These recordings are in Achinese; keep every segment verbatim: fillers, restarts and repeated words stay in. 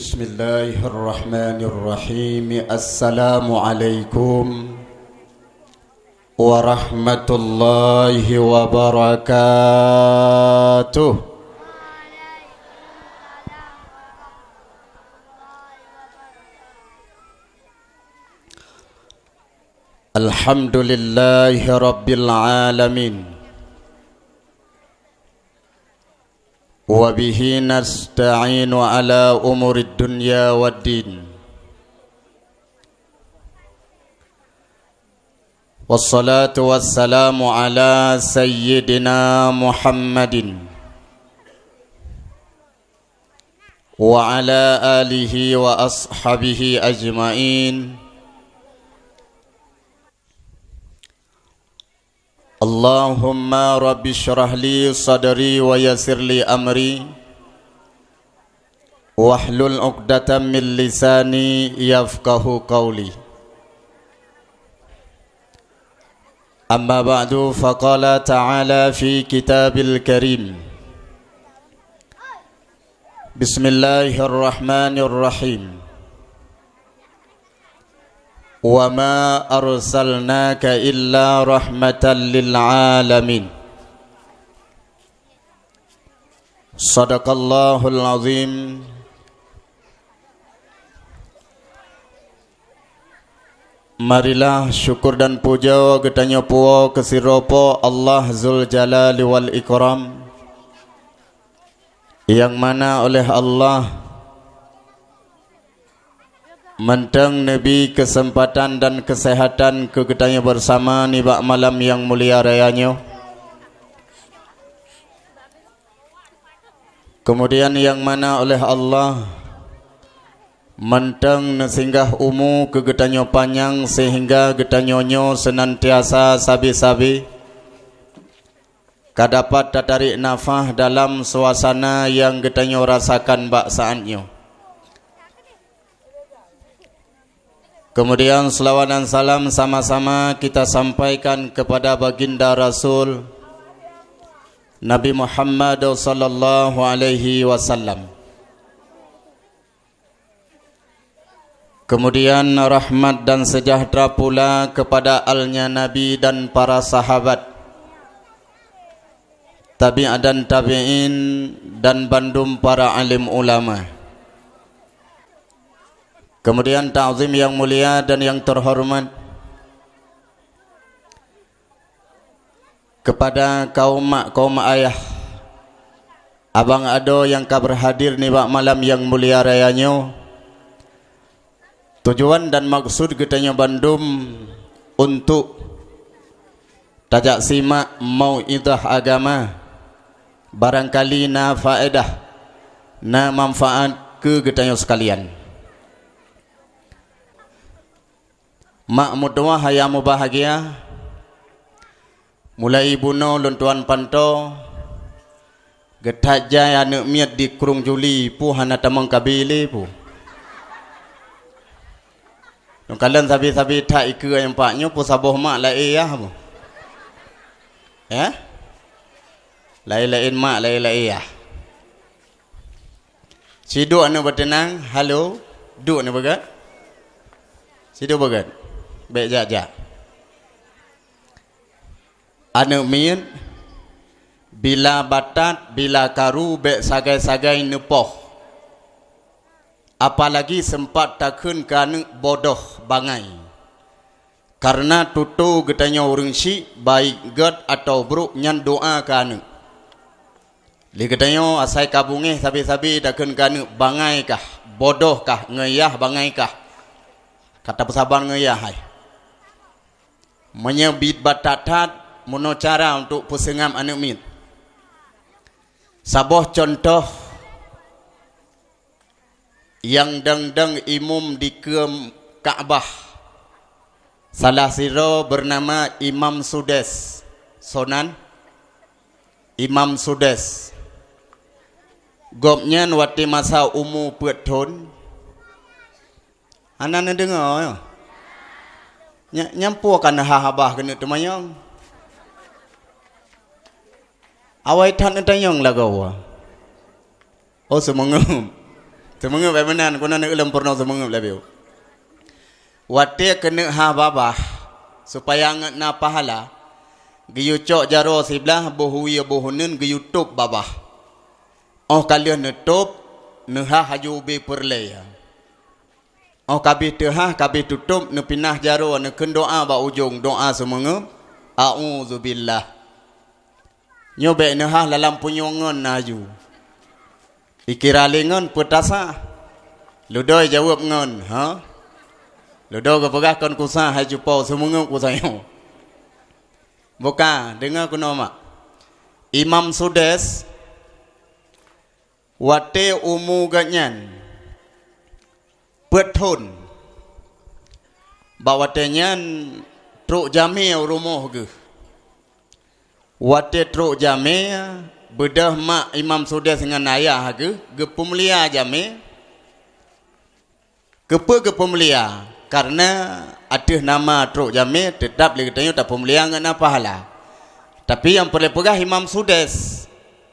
Bismillahirrahmanirrahim. Assalamualaikum warahmatullahi wabarakatuh. Alhamdulillahi rabbil alamin. Wa bihi nasta'inu ala umurid dunya waddin. Wassalatu wassalamu ala sayyidina Muhammadin wa ala alihi wa ashabihi ajma'in. Allahumma rabbi syrah li sadri wa yassir li amri, wahlul uqdatam min lisani yafqahu qawli. Amma ba'du, faqala ta'ala fi kitabil karim. Bismillahirrahmanirrahim. Wa ma arsalnaka illa rahmatan lil alamin. Sadaqallahul azim. Marilah syukur dan puja geutanyoe puwoe keu sidroe Po Allah Zul Jalali wal Ikram, nyang mana oleh Allah mantong neubi keuseumpatan dan keuseuhatan keu geutanyoe beusama nibak malam nyang mulia raya nyoe. Keumudian nyang mana oleh Allah mantong neusinggah umu keu geutanyoe panyang seuhingga geutanyoe nyoe seunantiasa sabe-sabe ka dapat tatarék nafah dalam suasana nyang geutanyoe rasakan bak saát nyoe. Keumudian, seulaweuet dan salam sama-sama kita sampaikan keupada Baginda Rasul Nabi Muhammad sallallahu alaihi wasallam. Keumudian, rahmat dan seujahteura pula keupada alnya Nabi dan para sahabat, tabi' dan tabi'in, dan bandum para alim ulama. Keumudian, takzim nyang mulia dan nyang teuhoreumat keupada kaum mak, kaum ayah, abang adoe nyang ka beuhadir nibak malam nyang mulia raya nyoe. Tujuan dan maksud geutanyoe bandum untuk tajak simak mauidhah agama. Barangkali na faedah, na manfaat keu geutanyoe seukalian. Mak meutuwah nyang mubahgia, mulai bunoe lôn tuan pantoe, geuthat jai aneuëk miet di Krueng Juli, peue hana tamong ka bi lé peue. Lôn kalon sabe-sabe that ikeue nyang pat nyoe, peue saboh mak laén yah peue. Ya? Laén-laén mak, laén-laén yah. Siduek aneuëk beuteunang, halo, duek aneuëk beugét. Siduek beugét. Bék jak-jak. Aneuëk miet, bila batat, bila karu, bék sagai-sagai neupoh. Apalagi seumpat takheun keu aneuëk bodoh bangai. Kareuna tutoe geutanyoe ureuëng syiek, baik gét atawa brok, nyan doá keu aneuëk. Lé geutanyoe asai ka beungéh sabe-sabe takheun keu aneuëk bangai kah, bodoh kah, ngon yah bangai kah. Ka tapeusaban ngon yah hai. Meunyoe biet batat that, meunoe cara untuk peuseungab aneuëk miet. Saboh cuntoh, nyang dang-dang imum dikeue Ka'bah. Salah sidroe beunama Imam Sudes. Soe nan? Imam Sudes. Gobnyan watée masa umu peuet thon, hana neudeungoe nyoe. Nya-, nyang peue ka neuhah babah keuneuk teumanyong. Awai that neutanyong lagoe. Oh, seumeungeuem. Seumeungeup bak meunan, keunoe neuleueng peurunoe seumeungeup laju. Watée keuneuk hah babah, supaya ngon na pahala, geuyue cok jaroe siblah, boh wie boh uneuen geuyue tôb babah. Óh ka lheueh neutôb, neuhah laju ubé peureulée. Óh ka abéh teuhah, ka abéh tutôb, neupinah jaroe, neukheun doá bak ujong, doá seumeungeup, "A'udzubillah." Nyoe bék neuhah lalam punyueng ngon na laju. Ikira lé ngon peutasa. Ludoe jaweueb ngon, ha? Ludoe geupeugah kon kusa hai cupo seumeungeup kusa nyoe. Buka, deungoe keunoe mak. Imam Sudes, watée umu geuhnyan peuet thon. Bak watée nyan trok jamé u rumoh geuh. Watée trok jamé, beudôh mak Imam Sudes ngon ayah geuh geupeumulia jamé. Keupeue geupeumulia? Kareuna ateueh nama trok jamé teutab lé geutanyoe tapeumulia ngon na pahala. Tapi nyang peureulée peugah Imam Sudes,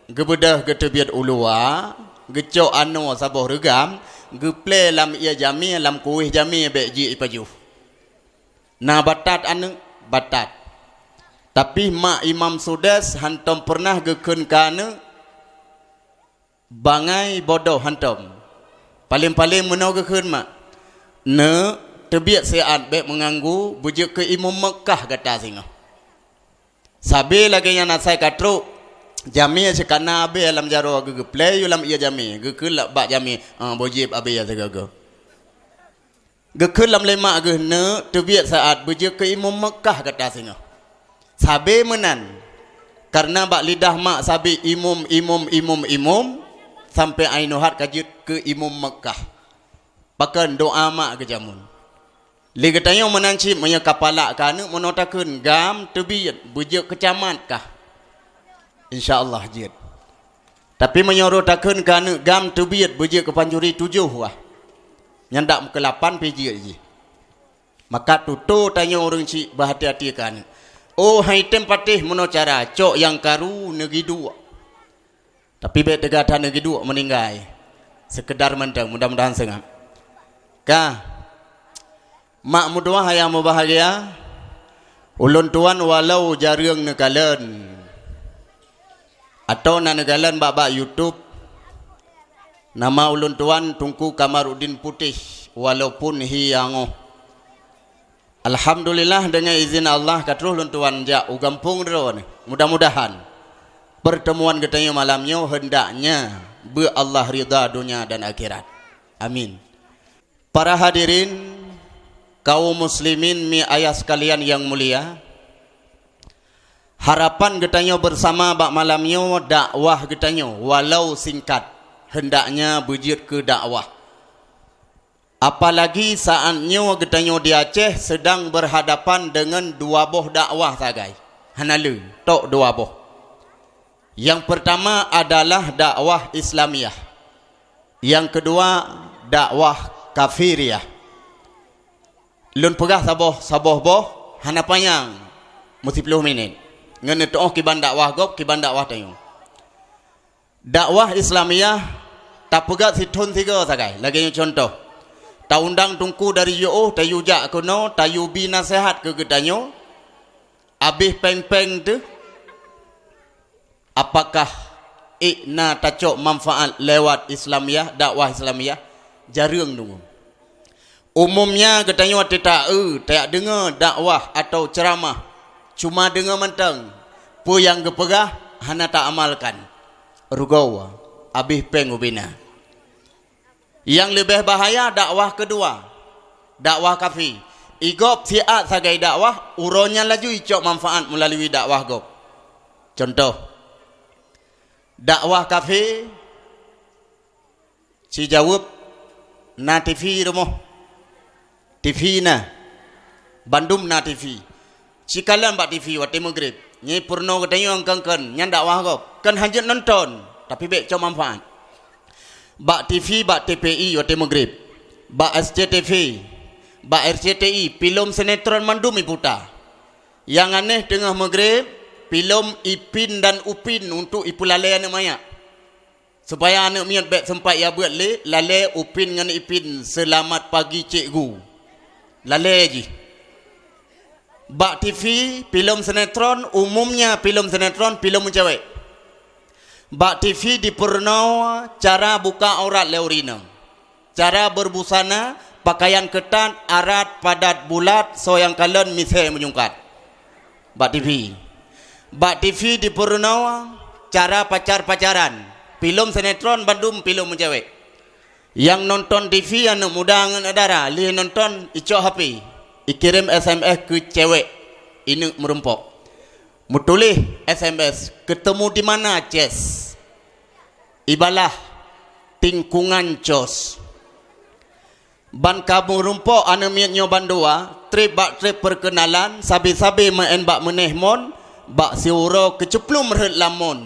geubeudôh geuteubiet u luwa, geucok anoe saboh reugam, geuplée lam ié jamé, lam kuweh jamé bék jeuet ipajoh. Na batat aneuëk, batat. Tapi mak Imam Sudes hántom peureunah geukheun keu aneuëk, bangai bodoh hántom. Paléng-paléng meunoe geukheun mak, "Neuk, teubiet siat bék meuganggu, beujeuet keu imum Meukah gata singoh." Sabe lagée nyan asai ka trok, jamé sikana abée lam jaroe geuh geuplée yue lam ié jamé, geukheun bak jamé, "Ah, boh jieb abée sigoe-goe." Geukheun lam lé mak geuh, "Neuk, teubiet siat beujeuet keu imum Meukah gata singoh." Sabe meunan, kareuna bak lidah mak sabe imum, imum, imum, imum, sampoe ainoe hat ka jeuet keu imum Meukah. Pakon doá mak geujameun. Lé geutanyoe meunan cit meunyoe ka palak keu aneuëk meunoe takheun, "Gam teubiet beujeuet keu camat kah?" Insya Allah jeuet. Tapi meunyoe roh takheun keu aneuëk, "Gam teubiet beujeuet keu pancuri tujoh wah." Nyan dak meukeulapan pih jeuet jih. Maka tutoe tanyoe ureuëng chik beuhati-hati keu aneuëk. Oh, han item patéh meunoe cara, cok nyang karu neugiduek. Tapi bék teuga that neugiduek meuninggai. Seukeudar mantong, mudah-mudahan seungab. Ka. Mak meutuwah ayah mubahgia, ulôn tuan walau jareueng neukalon, atau na neukalon bak-bak YouTube, nama ulôn tuan Teungku Kamaruddin Putéh, walaupun hi angoh. Alhamdulillah, deungon izin Allah ka troh lôn tuan jak u gampông droeneuh. Mudah-mudahan pertemuan geutanyoe malam nyoe heundaknya beu Allah ridha donya dan akhirat. Amin. Para hadirin, kaum muslimin mi ayah sekalian yang mulia, harapan geutanyoe bersama bak malam nyoe, dakwah geutanyoe walau singkat, hendaknya beujeuet keu dakwah. Apalagi saat nyoe geutanyoe di Aceh sedang berhadapan dengan dua boh dakwah sagai. Hana le, tok dua boh. Yang pertama adalah dakwah Islamiyah. Yang kedua, dakwah kafiriyah. Lôn peugah saboh, saboh boh, hana panyang, meusiploh minét. Ngon neutuoh kiban dakwah gob, kiban dakwah tanyoe. Dakwah Islamiyah tapeugah sithon sigoe sagai, lagée nyoe cuntoh. Taundang teungku dari jiôh, tayue jak keunoe, tayue bi naseuhat keu geutanyoe, abéh péng-péng teuh, apakah ék na tacok manfaat lewat Islamiyah, dakwah Islamiyah? Jareueng deungoe. Umumnya geutanyoe watée ta-eu, tadeungoe dakwah atawa ceuramah, cuma deungoe mantong, peue nyang geupeugah hana taamalkan. Rugoe, abéh péng ubena. Nyang leubeh bahaya dakwah keudua, dakwah kafé. Igob siat sagai dakwah, uroe nyan laju icok manfaat meulalu dakwah gob. Cuntoh, dakwah kafé, sijaweueb na TV rumoh. TV na. Bandum na TV. Sikalon bak TV watée meugreb. Nyan peurunoe geutanyoe nyang kon-kon, nyan dakwah gob. Kon hanjeuet nonton, tapi bék cok manfaat. Bak TV, bak TPI watée meugreb. Bak SCTV, bak RCTI, pilom sinetron mandum iputa. Nyang aneh teungoh meugreb, pilom Ipin dan Upin untuk ipeulalée aneuëk manyak. Supaya aneuk miet bék seumpat ya beuet lé, lalée Upin ngon Ipin, "Selamat pagi, Cikgu." Lalée jih. Bak T V, filem sinetron, umumnya filem sinetron, filem meucewek. Bak T V dipeurunoe cara buka aurat lé ureueng inong. Cara berbusana, pakaian keutat, arat, padat, bulat, soe nyang kalon misée meujungkat. Bak T V. Bak T V dipeurunoe cara pacar-pacaran. Filem sinetron bandum filem meucewek. Nyang nonton T V aneuk muda ngon aneuk dara, lheueh nonton icok H P, ikirém S M S keu cewek, ineuk meurumpok. Meutuléh S M S, "Ketemu di mana, Ces?" Ibalah, "Tingkungan, Cos." Ban ka meurumpok aneuk miet nyoe bandua, treb bak treb perkenalan, sabe-sabe meu'en bak meunéh mon, bak siuroe keuceuplum rhot lam mon.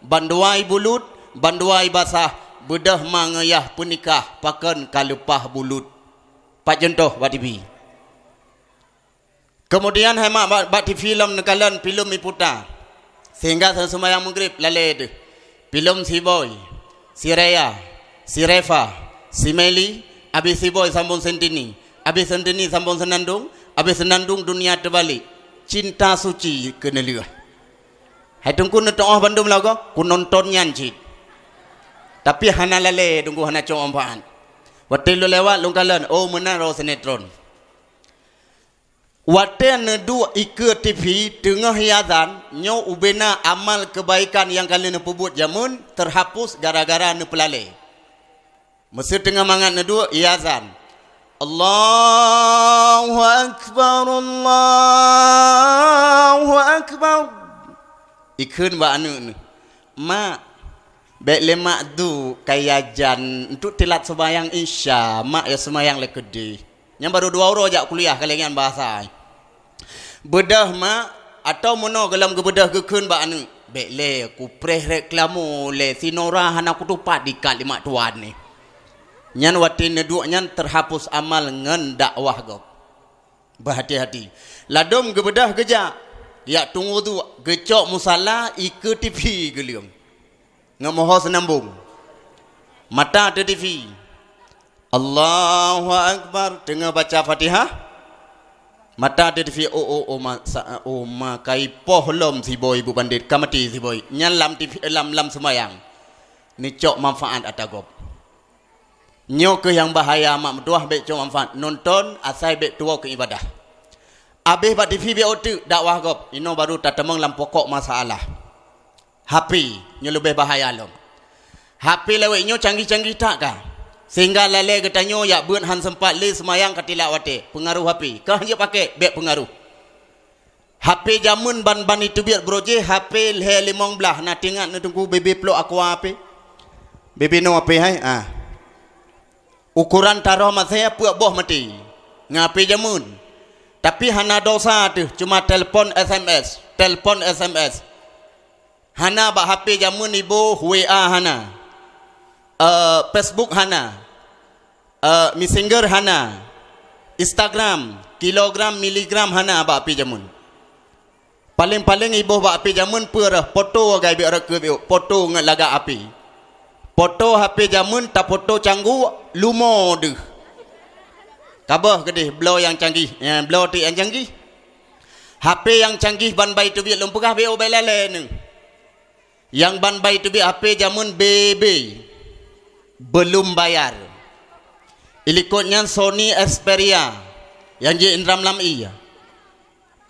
Bandua ibulut, bandua ibasah, beudôh ma ngon yah peunikah, pakon ka leupah bulut. Pat cuntoh bak T V. Keumudian hai mak bak, bak T V lom neukalon filem iputa. Sehingga seumayang Maghrib lalée deuh. Filem si Boy, si Raya, si Reva, si Meli, abéh si Boy sambong Sentini, abéh Sentini sambong Senandung, abéh Senandung Dunia Terbalik. Cinta Suci keuneulheueh. Hai Teungku neutu'oh bandum lagoe, kunonton nyan cit. Tapi hana lalée Teungku, hana cok manfaat. Watée lôn lewat lôn kalon, oh meunan roh sinetron. Watée neuduek ikeue T V teungoh iazan, nyoe ubena amal keubaikan nyang ka lheueh neupeubuet jameun teuhapus gara-gara neupeulalée. Meuseu teungoh mangat neuduek iazan, "Allahu Akbar, Allahu Akbar." Ikheun bak aneuk neuh, "Mak, bék lé mak duek kaya jan, untuk teulat seumayang Isya, mak ya seumayang lé keudeh." Nyang barô dua uroe jak kuliah ka lagée nyan bahasa. "Beudôh mak, atau meunoe gohlom geubeudôh geukheun bak aneuk." "Bék lé, kupreh rek keulamu lé, sinora hana kutupat dikat lé mak tuan nyoe." Nyan watée neuduek nyan teuhapus amal ngon dakwah gob. Beuhati-hati. Ladôm geubeudôh geujak, jak tueng udhu, geucok musala, ikeue T V geuleueng. Ngon moho seunambong. Mata ateueh T V. Allahu Akbar, teungoh baca Fatihah. Mata ateueh T V, oh, oh, oh, ma, sa, oh, ma, ka ipoh lom si Boy bu bandét, ka maté si Boy. Nyan lam T V, lam, lam seumayang. Neucok manfaat ata gob. Nyoe kheueh nyang bahaya, mak meutuah, bék cok manfaat. Nonton, asai bék tuwoe keu ibadah. Abéh bak T V bék ôk teuk, dakwah gob. Inoe baru tatamong lam pokok masalah. H P nyoe leubeh bahaya lom. H P lawét nyoe canggih-canggih that ka. Sehingga lalée geutanyoe jak beuet han seumpat lé seumayang ka tilak watée. Peungaruh H P. Kah jeuet pakék, bék peungaruh. H P jameun ban-ban iteubiet brok jih, H P lhée limong blaih, na teuingat neuteungku bebe plok aqua H P? Bebe noe H P hai, ah. Ukoran taroh maséh peuet boh maté. Ngon H P jameun. Tapi hana dosa teuh, cuma telepon S M S, telepon S M S. Hana bak H P jameun iboh W A hana. Eh, Facebook hana. Eh, Messenger hana. Instagram, kilogram, miligram hana bak H P jameun. Paléng-paléng iboh bak H P jameun peue reuh, foto gai biek reukeue biek, foto ngon lagak H P. Foto H P jameun tafoto cangguek, lumo deuh. Kaböh keudeh bloe nyang canggih, eh, bloe tiek nyang canggih. H P nyang canggih ban bai teubiet lôn peugah B O B lalée neuh. Nyang ban bai teubiet H P jameun B B, belum bayar. Ilikot nyan Sony Xperia, nyang jih indram lam ie.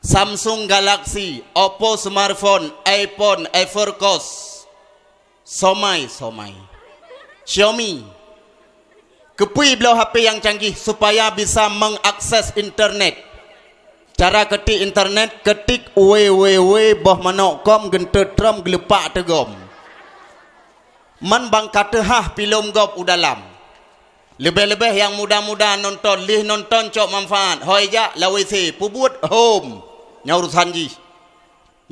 Samsung Galaxy, Oppo smartphone, iPhone, Ivory Coast. Somai, somai. Xiaomi. Keupeue bloe H P nyang canggih supaya bisa mengakses internet. Cara ketik internet, ketik www boh manok com geuntôt trom geulupak teugom. Man bang ka teuhah pilom gob u dalam. Leubeh-leubeh nyang muda-muda nonton, lheueh nonton cok manfaat. Hôi jak lam W C, peubuet hom. Nyan urusan jih.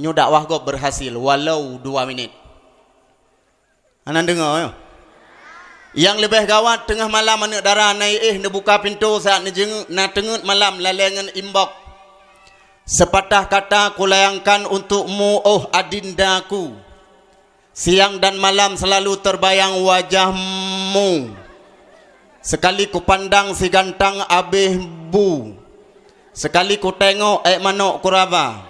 Nyoe dakwah gob berhasil walau dua minit. Hana deungoe, nyoe. Nyang leubeh gawat, teungoh malam aneuk dara na éh neubuka pintoe saat neujeungeuk, na teungeut malam lalée ngon inbox. Sepatah kata kulayangkan untukmu, oh adindaku. Siang dan malam selalu terbayang wajahmu. Sekali kupandang si ganteng abéh bu. Sekali kutengok ék manok kuraba.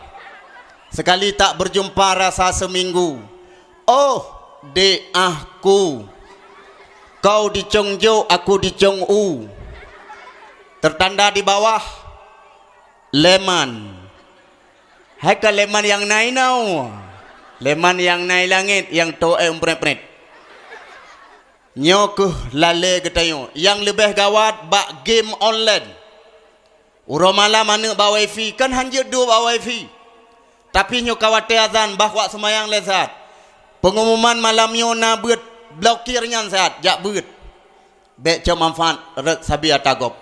Sekali tak berjumpa rasa seminggu. Oh, dek ahku. Kau di cong jok, aku di cong u. Tertanda di bawah, leman. Hai ka leman nyang na inoe. Leman nyang na i langét nyang toe umpret-pret. Nyoe kheueh lalé geutanyoe nyang leubeh gawat bak game online. Uroe malam aneuëk bak wifi, kan hanjeuet duek bak wifi. Tapi nyoe ka watée azan bah wak seumayang lé saat. Pengumuman malam nyoe na beuet, blokir nyan saat, jak beuet. Bék cok manfaat rot sabe ata gob.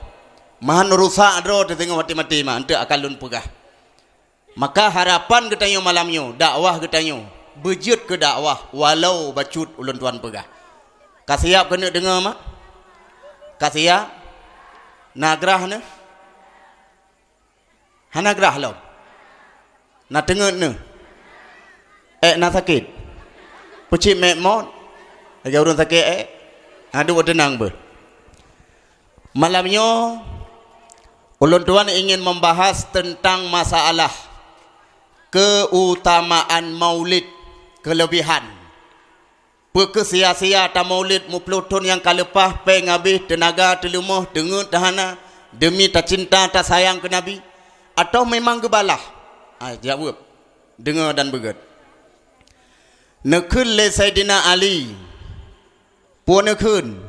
Mahan rusak droe teuh singoh maté-maté ma, eunteuk akan lôn peugah. Maka harapan geutanyoe malam nyoe, dakwah geutanyoe, beujeuet keu dakwah walau bacut ulôn tuan peugah. Ka siap keuneuk deungoe ma? Ka siap? Na grah neuh? Hana grah lom? Na teungeut neuh? Ék na sakét? Peucit mék mot? Lagée ureuëng sakét ék? Aduh, teunang beuh. Malam nyoe, ulôn tuan ingin membahas tentang masalah keutamaan Maulid, kelebihan. Peu kheueh sia-sia tamaulid muploh thon nyang ka leupah, péng habéh, teunaga teuleumoh, teungeut teuhana, deumi tacinta tasayang keu Nabi? Atawa memang geubalah? Ah, jaweueb, deungoe dan beugét. Neukheun lé Saidina Ali, peue neukheun,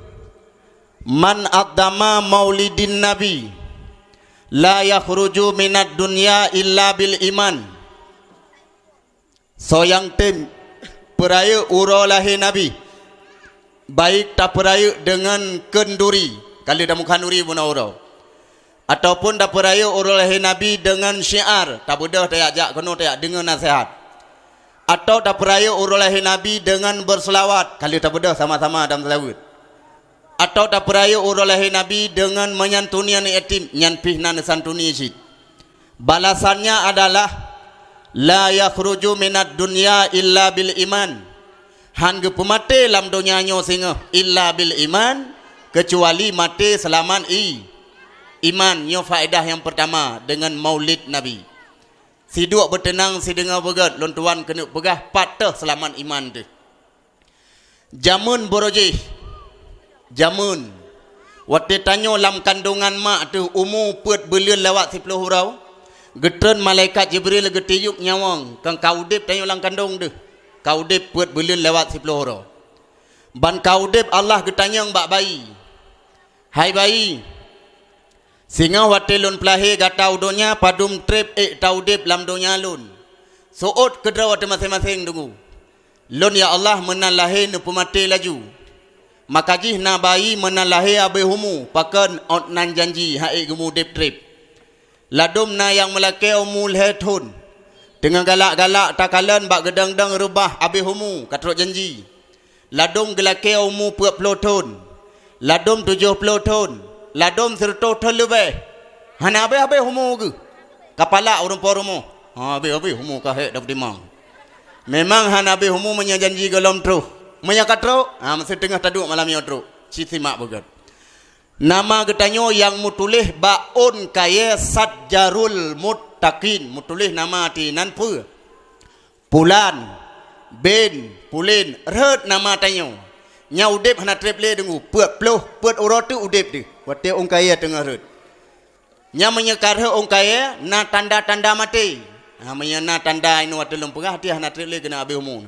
"Man addama maulidin Nabi, la yakhruju minad dunya illa bil iman." Soe nyang tem peurayeuk uroe lahé Nabi, baik tapeurayeuk deungon kenduri, ka lheueh tameukan duri bunoe uroe, ataupun tapeurayeuk uroe lahé Nabi deungon syiar, tabeudôh tajak-jak keunoe tajak deungon naseuhat, atawa tapeurayeuk uroe lahé Nabi deungon beuseulawat, ka lheueh tabeudôh sama-sama dan seulaweuet. Atawa tapeurayeuk uroe lahé Nabi deungon menyantuni aneuk yatim, nyan pih na neusantuni cit. Balasannya adalah, "La yakhruju minad dunya illa bil iman." Han geupeumaté lam donya nyoe singoh illa bil iman, keucuali maté seulamat i-, iman. Nyoe faedah nyang peurtama deungon maulid Nabi. Siduek beuteunang, sideungoe beugét, lôn tuan keuneuk peugah pat teuh seulamat iman teuh. Jameun beurojih, jameun, watée tanyoe lam kandongan mak teuh umu peuet buleuen lewat siploh uroe, geutreun malaikat Jibril geutiyueb nyawöng, kan ka udeb tanyoe lam kandong deuh, ka udeb peuet buleuen lewat siploh uroe. Ban ka udeb Allah geutanyong bak bayi, "Hai bayi, singoh watée lôn peulahé gata u donya, padum treb ék taudeb lam donya lôn? Seuôt keudroe teuh maséng-maséng deungoe. Lôn, ya Allah, meunan lahé neupeumaté laju. Maka jih na bayi meunan lahé habéh umu, pakon ôt nan janji han ék geumudeb treb. Ladôm na nyang meulakée umu lhée thon, teungoh galak-galak takalon bak geudong-dong reubah habéh umu ka trok janji. Ladôm geulakée umu peuet ploh thon, ladôm tujoh ploh thon, ladôm sireutôh thon leubeh. Hana habéh-habéh umu geuh. Kapalak ureuëng po rumoh, ha, habéh-habéh umu ka hék dapeutimang. Memang hana habéh umu meunyoe janji gohlom troh. Meunyoe ka trok, ha, meuseue teungoh taduek malam nyoe trok. Ci simak beugét. Nama geutanyoe nyang meutuléh bak ôn kayée Satjarul Muttaqin, meutuléh nama ti nan peue? Pulan bin Pulen, rhot nama tanyoe. Nyang udeb hana treb lé deungoe, peuet ploh, peuet uroe teuk udeb deuh, watée ôn kayée teungoh rhot. Nyang meunyoe ka rhot ôn kayée, na tanda-tanda maté. Ha, meunyoe na tanda inoe watée lôn peugah, ti hana treb lé keuneuk habéh umu.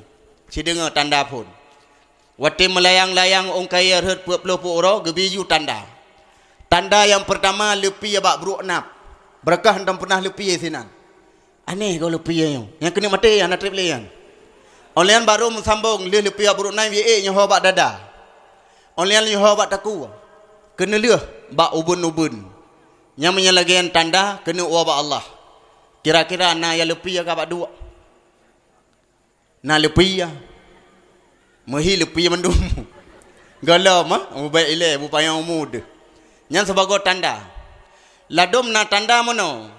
Sideungoe tanda phon. Watée meulayang-layang ôn kayée rhot peuet ploh peuet uroe, geubri ju tanda. Tanda nyang peurtama, leupie bak bruek nab. Beureukat hantom peunah leupie sinan. Aneh goe leupie nyoe. Nyang keuneuk maté hana treb lé nyan. Óh lheueh nyan barô meusambong, lheueh leupie bak bruek nab, ék nyoe ho bak dada. Óh lheueh nyan nyoe ho bak takue. Keuneulheueh bak ubeuen-ubeuen. Nyan meunyoe lagée nyan tanda keuneuk woe bak Allah. Kira-kira na nyang leupie ka bak duek? Na leupie, meuhi leupie mandum. Gohlom, ha? Ubak ilée, bupayong umu deuh. Nyan sibagoe tanda. Ladôm na tanda meunoe.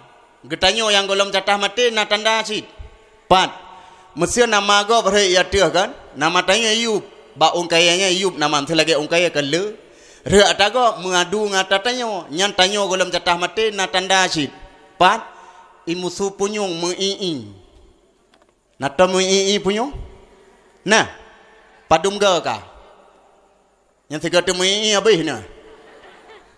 Geutanyoe nyang gohlom catah maté na tanda cit. Pat. Meusé nama gob rhët ateueh kan? Nama tanyoe Ayub. Bak ôn kayèe nyan Ayub nama, meusé lagèe ôn kayèe keu le. Rhët ata gob meuadu ngon ata tanyoe. Nyan tanyoe gohlom catah maté na tanda cit. Pat? Imusu punyueng meu-i-i. Na tom meu-i-i punyueng? Nah. Padum goe ka? Nyan sigoe teumeu-i-i habéh na.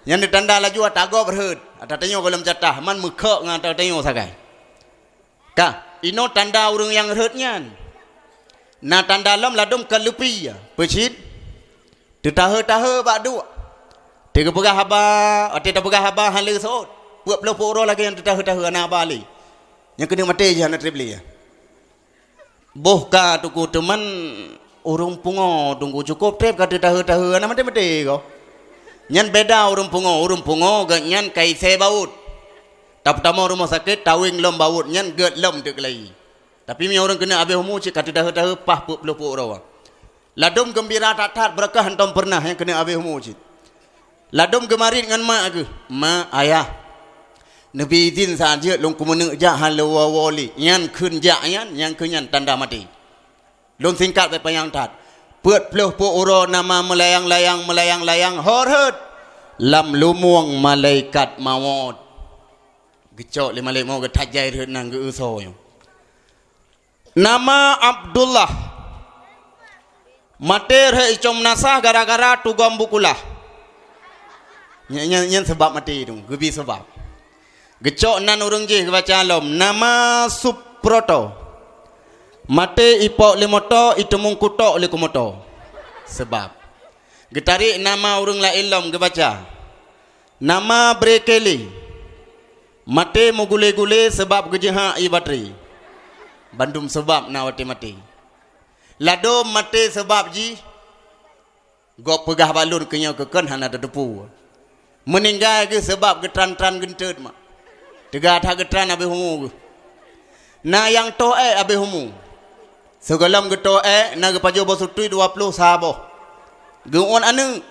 Nyan neutanda laju ata gob rhët, ata tanyoe gohlom catah, man meukhok ngon ata tanyoe sagai. Ka, inoe tanda ureuëng nyang rhët nyan. Na tanda lom ladôm ka leupie, peucit. Teutahe-tahe bak duek. Teupeugah haba, watèe tapeugah haba hana le seuôt. Peuet ploh peuet uroe lagèe nyang teutahe-tahe hana haba le. Nyang keuneuk maté jih hana trép le. Boh ka teungku, teuma ureuëng pungo teungku, cukôp trép ka teutahe-tahe, hana maté-maté goe. Nyan beda ureuëng pungo, ureuëng pungo geuh nyan ka isé baôt. Tapeutamong rumoh sakét, tawéng lom baôt nyan gét lom teuk keulayi. Tapi meunyoe ureuëng keuneuk habéh umu cit ka teutahe-tahe paih peuet ploh peuet uroe. Ladôm geumbira that-that, beureukat hantom peureunah nyang keuneuk habéh umu cit. Ladôm geumarit ngon mak geuh, "Mak, ayah, neubi idhin saát jeuet lôn keuneuk jak hana woe-woe lé." Nyan kheun jak nyan, nyang kheun nyan tanda maté. Lôn singkat bék panyang that. Peuet ploh peuet uroe nama meulayang-layang, meulayang-layang, ho rhët lam lumueng malaikat mawöt. Geucok lé malaikat mawöt, geutajai rhët nan geu-eu soe nyoe. Nama Abdullah. Maté rhët icong meunasah gara-gara tugom bukulah. Nyan, nyan, nyan seubab maté tu, geubi seubab. Geucok nan ureuëng jih geubaca lom, nama Suproto. Maté ipok lé moto, iteumong kutok lé kumoto. Seubab. Geutarék nama ureuëng laén lom geubaca. Nama Brekeli. Maté meugulé-gulé seubab geujeuhak ie batré. Bandum seubab na watèe maté. Ladôm maté seubab jih, gob peugah bak lôn keu nyoe keu kön hana tateupeue. Meuninggai geuh seubab geutran-tran geunteut mak. Teuga that geutran habéh umu geuh. Na nyang toh ék habéh umu. Sigohlom geutoh ék na geupajoh boh sutui dua ploh sa boh. Geuôt aneuëk.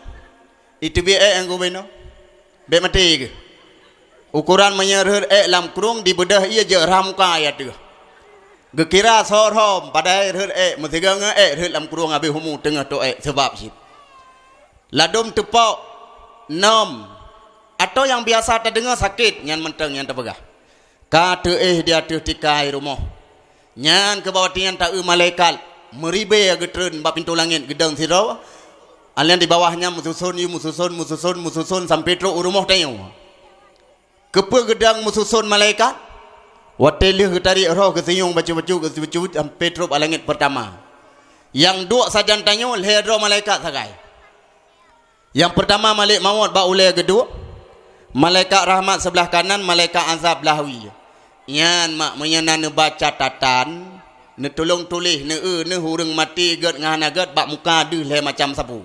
Iteubiet ék nyang geubeunöh, bék maté geuh. Ukoran meunyoe rhët ék lam krueng, dibeudôh ie jeuet rhah muka ie ateueh. Geukira soe rhom, padahai rhët ék, meusigoe ngon ék rhët lam krueng habéh umu teungoh toh ék seubab cit. Ladôm teupok, nöm, atau nyang biasa tadeungoe sakét, nyan mantong nyang tapeugah. Ka teuéh di ateueh tikai rumoh. Nyan keuh bak watèe nyan ta-eu malaikat meuribèe geutreun bak pintoe langét geudong sidroe. Alèh di bawah nyan meususon, yue meususon, meususon, meususon sampoe trok u rumoh tanyoe. Keupeue geudong meususon malaikat? Watèe lheueh geutarék roh geusinyueng bacut-bacut, geusibacut sampoe trok bak langét peurtama. Nyang duek sajan tanyoe lhèe droe malaikat sagai. Nyang peurtama malèk mawöt bak ulèe geuduek, malaikat rahmat seublah kanan, malaikat azab blah wie. Nyan mak meunyoe na neuba catatan, neutulông tuléh, neueu neuh ureuëng maté gét ngon hana gét bak muka deuh lhèe macam sapeue.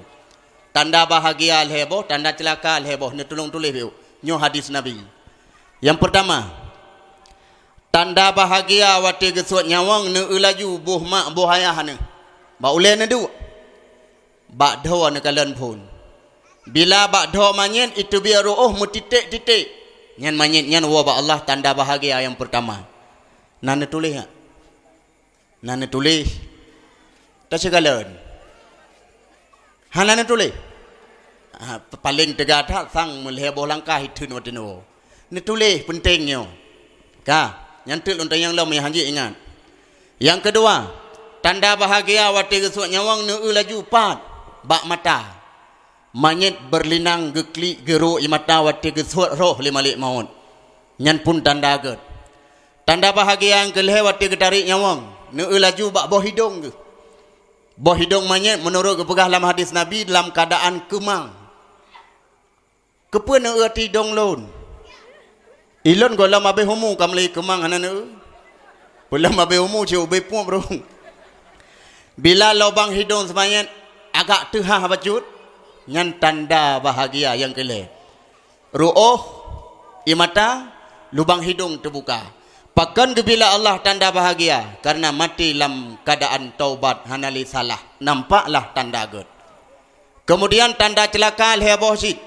Tanda bahagia lhèe boh, tanda ceulaka lhèe boh, neutulông tuléh bék. Nyoe hadis Nabi. Nyang peurtama, tanda bahagia watèe geusuet nyawöng, neueu laju boh mak boh ayah neuh bak ulèe neuduek. Bak dhoe neukalon phon. Bila bak dhoe manyét iteubiet reuôh meutiték-titék, nyan manyét nyan woe bak Allah tanda bahagia nyang peurtama. Na neutuléh nyak? Na neutuléh. Taceukalon. Hana neutuléh. Ha, paléng teuga that sang meulhèe boh langkah itheun watèe nyoe. Neutuléh peunteng nyoe. Ka, nyan teuk lôn tanyong lom nyang hanjeuet ingat. Nyang keudua, tanda bahagia watèe geusuet nyawöng neueu laju pat bak mata. Manyét beurlinang geuklik geurok ie mata watèe geusuet roh lé malèk mawöt. Nyan pun tanda gét. Tanda bahagia nyang keulhèe watèe geutarék nyawöng, neueu laju bak boh hidông geuh. Boh hidông manyét meunurot geupeugah lam hadis Nabi lam keuadaan keumang. Keupeue neueu ati dong lôn? Ilôn gohlom abéh umu ka meulé keumang hana neueu. Peulom abéh umu cit ubé pueb rhung. Bila lubang hidông seumanyét agak teuhah bacut, nyan tanda bahagia nyang keulhèe. Reuôh, ie mata, lubang hidông teubuka. Pakon geubila Allah tanda bahagia? Kareuna maté lam keuadaan taubat, hana lé salah. Nampaklah tanda gét. Keumudian tanda ceulaka lhèe boh cit.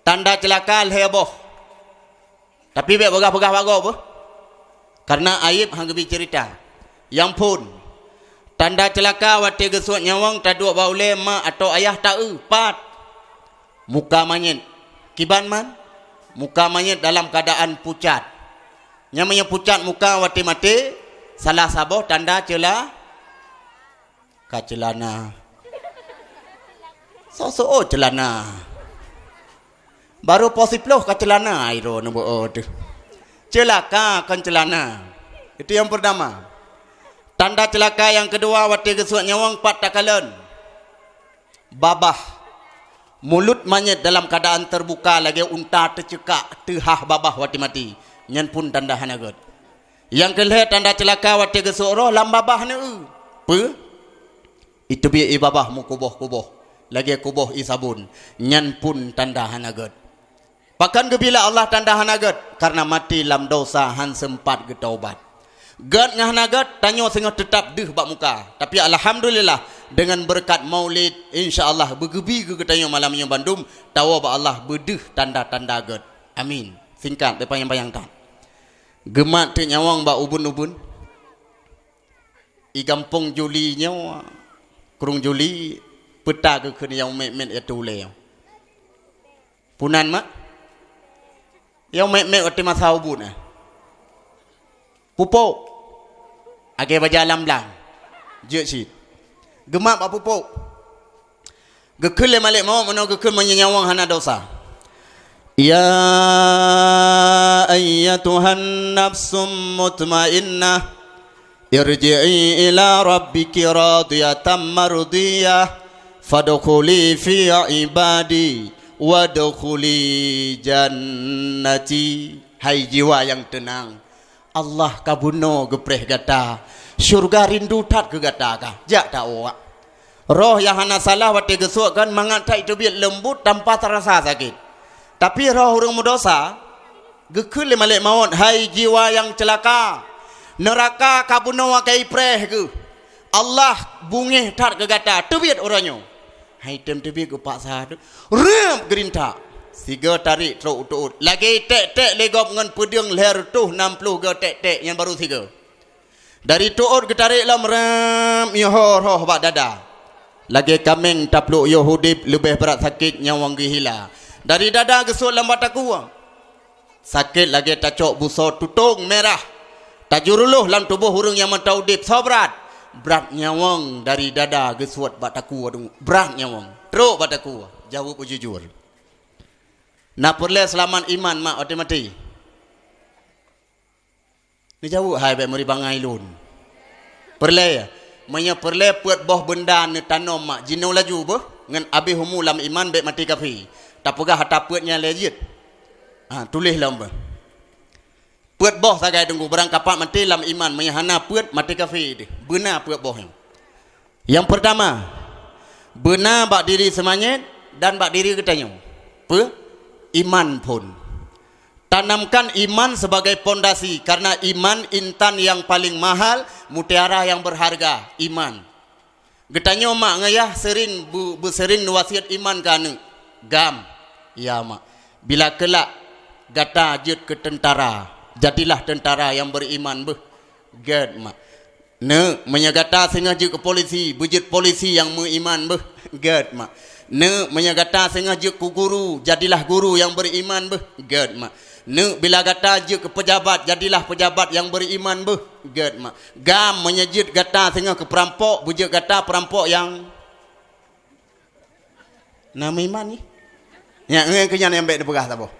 Tanda ceulaka lhèe boh. Tapi bèk peugah-peugah bak gob beuh. Kareuna aéb han geubi ceurita. Nyang phon, tanda ceulaka watée geusuet nyawöng taduek bak ulée mak atau ayah taeu, pat? Muka manyét. Kiban man? Muka manyét dalam keuadaan pucat. Nyang meunyoe pucat muka watée maté, salah saboh tanda ceula-, ka ceulana. Soe-soe, oh, ceulana. Barô poh siploh ka ceulana, ai droe neuboh teuh. Ceulaka kon ceulana. Itu nyang peurtama. Tanda ceulaka nyang keudua, watée geusuet nyawöng pat takalon. Babah. Mulut manyét dalam keuadaan teubuka lagée unta teuceukak teuhah babah watée maté. Nyan pun tanda hana gét. Nyang keu lhée tanda ceulaka watée geusuet roh lam babah neueu. Peue? Iteubiet ié babah meukuboh-kuboh lagée kuboh ié sabon. Nyan pun tanda hana gét. Pakon geubila Allah tanda hana gét? Kareuna maté lam dosa, han seumpat geutaubat. Gét ngon hana gét, tanyoe singoh teutab deuh bak muka. Tapi alhamdulillah, deungon beureukat maulid, insya Allah beugeubi keu geutanyoe malam nyoe bandum, tawoe bak Allah beudeuh tanda-tanda gét. Amin. Singkat, beupanyang-panyang that. Geumat teuk nyawöng bak ubun-ubun. I gampông Juli nyoe, krueng Juli, peue ta geukheun nyang mét-mét ateueh ulée nyoe. Punan mak? Nyang mét-mét watée masa ubun, eh. Pupuk. Agée baja lam blang. Jeuet cit. Geumat bak pupuk. Geukheun lé malaikat maut, meunoe geukheun meunyoe nyawöng hana dosa. Ya ayyatuhan nafsum mutmainnah, irji'i ila rabbiki radiyatan mardiyah, fadkhuli fi ibadi, wadkhuli jannati. Hai jiwa nyang teunang, Allah ka bunoe geupreh gata, syeuruga rindu that keu gata ka. Jak ta-uak. Roh nyang hana salah watée geusuet kon mangat that teubiet leumbut tanpa tarasa sakét. Tapi roh ureuëng meudosa, geukheun lé malaikat maut, "Hai jiwa nyang ceulaka, neuraka ka bunoe ka ipreh geuh. Allah beungéh that keu gata, teubiet uroe nyoe." Hai tem teubiet geupaksa teuh. Reuep geurintak. Sigoe tarék trok u teuôt. Lagée ték-ték lé gob ngon peudeueng lhée reutôh nam ploh goe ték-ték nyang barô sigoe. Dari teuôt geutarék lom reuep yoh roh bak dada. Lagée kaméng tapluek yoh udeb leubeh brat sakét nyawöng geuhila. Dari dada geusuet lam bak takue. Sakét lagée tacok busoe tutong mirah, tajurulôh lam tuboh ureuëng nyang mantong udeb. Soe brat? Brat nyawöng dari dada geusuet bak takue deungon. Brat nyawöng. Trok bak takue. Jaweueb beujujur. Na peureulée seulamat iman mak watée maté? Neujaweueb hai bék meuri bangai lôn. Peureulée, meunyoe peureulée peuet boh beunda neutanom mak jinoe laju beuh, ngon abéh umu lam iman bék maté kafé. Tapeugah ata peuet nyan lé jeuet. Ha, tuléh lom beuh. Peuet boh sagai teungku, barang kapak maté lam iman, meunyoe hana peuet maté kafé deuh. Beuna peuet boh nyoe. Nyang peurtama, beuna bak diri seumanyét dan bak diri geutanyoe. Peue? Iman phon. Tanamkan iman sebagai pondasi, karena iman intan yang paling mahal, mutiara yang berharga, iman. Geutanyoe mak ngon yah seuring bu-, beuseuring neuwasiet iman keu aneuëk. Gam, ya mak, bila keulak gata jeuet keu teuntara, jadilah teuntara nyang beriman beuh. Gét mak. Neuk, meunyoe gata singoh jeuet keu polisi, beujeuet polisi nyang meuiman beuh. Gét mak. Neuk, meunyoe gata singoh jeuet keu guru, jadilah guru nyang beriman beuh. Gét mak. Neuk, bila gata jeuet keu peujabat, jadilah peujabat nyang beriman beuh. Gét mak. Gam, meunyoe jeuet gata singoh keu peurampok, beujeuet gata peurampok nyang na meuiman nyoe. Nyan, nyan keuh nyan nyang bék neupeugah saboh.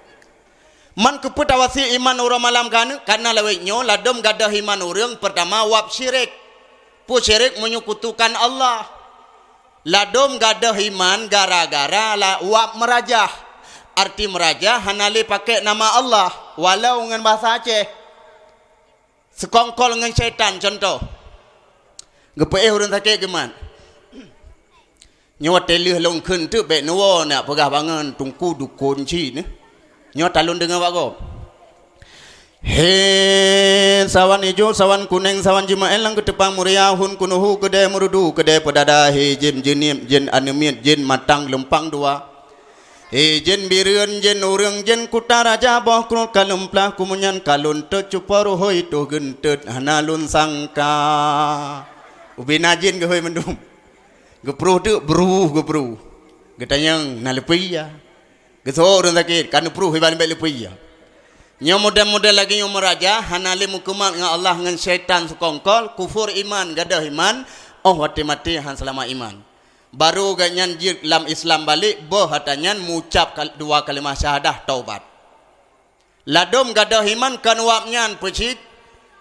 Man keupeue tawasiet iman uroe malam keu aneuëk? Kareuna lawét nyoe ladôm gadôh iman ureuëng, peurtama wab syirik. Peue syirik? Menyekutukan Allah. Ladôm gadôh iman gara-gara la-, wab meurajah. Arti meurajah hana lé pakék nama Allah, walau ngon bahasa Aceh. Seukongkol ngon syaitan, contoh. Geupeuéh ureuëng sakét geumat. Nyoe watée lheueh lôn kheun teuk bék neuwoe nak peugah bangon teungku dukon cit nyoe. Nyoe talôn deungoe bak gob. He sawan ijo, sawan kuneng, sawan jeumaén lam keuteupang muria, hun kunuhu keudée meurudu, keudée peudada, he jén jeunieb, jén aneuk miet, jén matang lumpang dua. Eh, jén Bireuen, jén ureuëng, jén Kuta Raja, boh krot ka lôn plah, kumunyan ka lôn tot, cupo ruhôi toh geuntot hana lôn sangka. Ubena jén geuhôi mandum. Geupruh teuk, bruh, geupruh. Geutanyong, na leupie ya? Geusoe ureuëng sakét, ka neupruh iban bèk leupie ya. Nyoe model-model lagée nyoe meuraja, hana lé meukumat ngon Allah ngon syaitan seukongkol, kufur iman, gadôh iman, óh watée maté han seulamat iman. Barô gobnyan jeuet lam Islam balek, boh atra nyan meucab kal-, dua kalimah syahadah taubat. Ladôm gadôh iman kon wab nyan peucit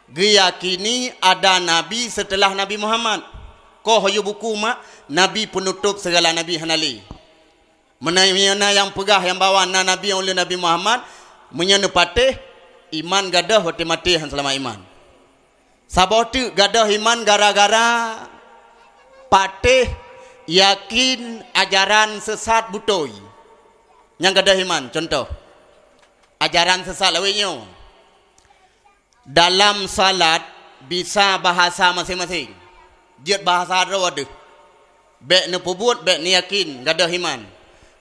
geuyakini ada nabi seuteulah Nabi Muhammad. Koh yue buku mak, nabi peunutôb sigala nabi hana lé. Meunan, meunyoe na nyang peugah nyang bahwa na nabi nyang ulôn Nabi Muhammad, meunyoe neupatéh, iman gadôh watée maté han seulamat iman. Saboh teuk gadôh iman gara-gara patéh yakin ajaran seusat beutôi. Nyang gadôh iman, cuntoh, ajaran seusat lawét nyoe. Dalam salat bisa bahasa maséng-maséng. Jeuet bahasa droe deuh. Bèk neupeubuet, bèk neuyakin, gadôh iman.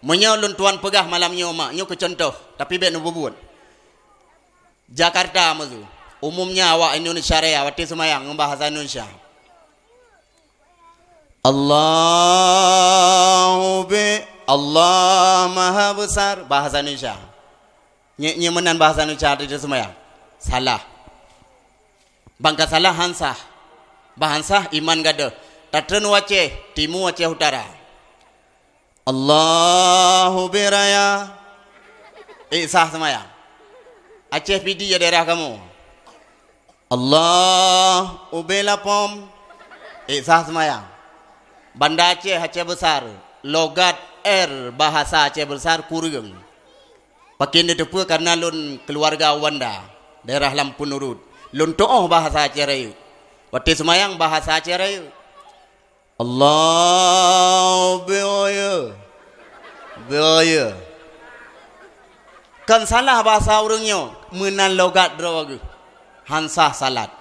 Meunyoe lôn tuan peugah malam nyoe mak, nyoe keu cuntoh, tapi bèk neupeubuet. Jakarta meusu. Umumnya awak Indonesia Raya watée seumayang ngon bahasa Indonesia. Allahu bi, Allah Maha Besar, bahasa Indonesia. Nyoe, nyoe meunan bahasa Indonesia di seumayang. Salah. Bangka salah han sah. Bah han sah iman gadôh. Tatreun u Aceh, timu Aceh Utara. Allahu bi raya. Eh, sah seumayang. Aceh Pidie ya daerah kamu. Allah ubé lapom. Eh, sah seumayang. Banda Aceh, Aceh Besar. Logat R bahasa Aceh Besar kureueng. Pakén neuteupeue kareuna lôn keuluwarga u Banda, daerah Lampun Urut. Lôn tuoh bahasa Aceh Rayeuk. Watée seumayang bahasa Aceh Rayeuk. Allah beoye. Beoye. Kan salah bahasa ureuëng nyoe, meunan logat droe geuh. Han sah salat.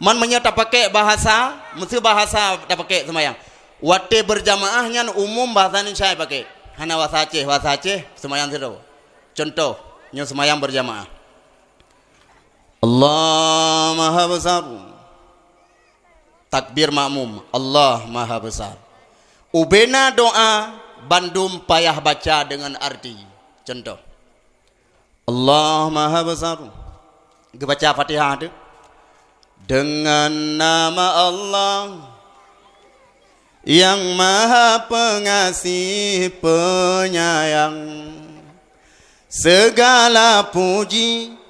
Man meunyoe tapakék bahasa, meusti bahasa tapakék seumayang. Watée beurjamaah nyan umum bahasa Indonesia pakék. Hana bahasa Aceh, bahasa Aceh seumayang sidroe. Cuntoh, nyoe seumayang beurjamaah. Allah Maha Besar. Takbir makmum, Allah Maha Besar. Ubena doa bandum payah baca deungon arti. Cuntoh, Allah Maha Besar. Geubaca Fatihah tu. Dengan nama Allah yang Maha Pengasih Penyayang. Segala puji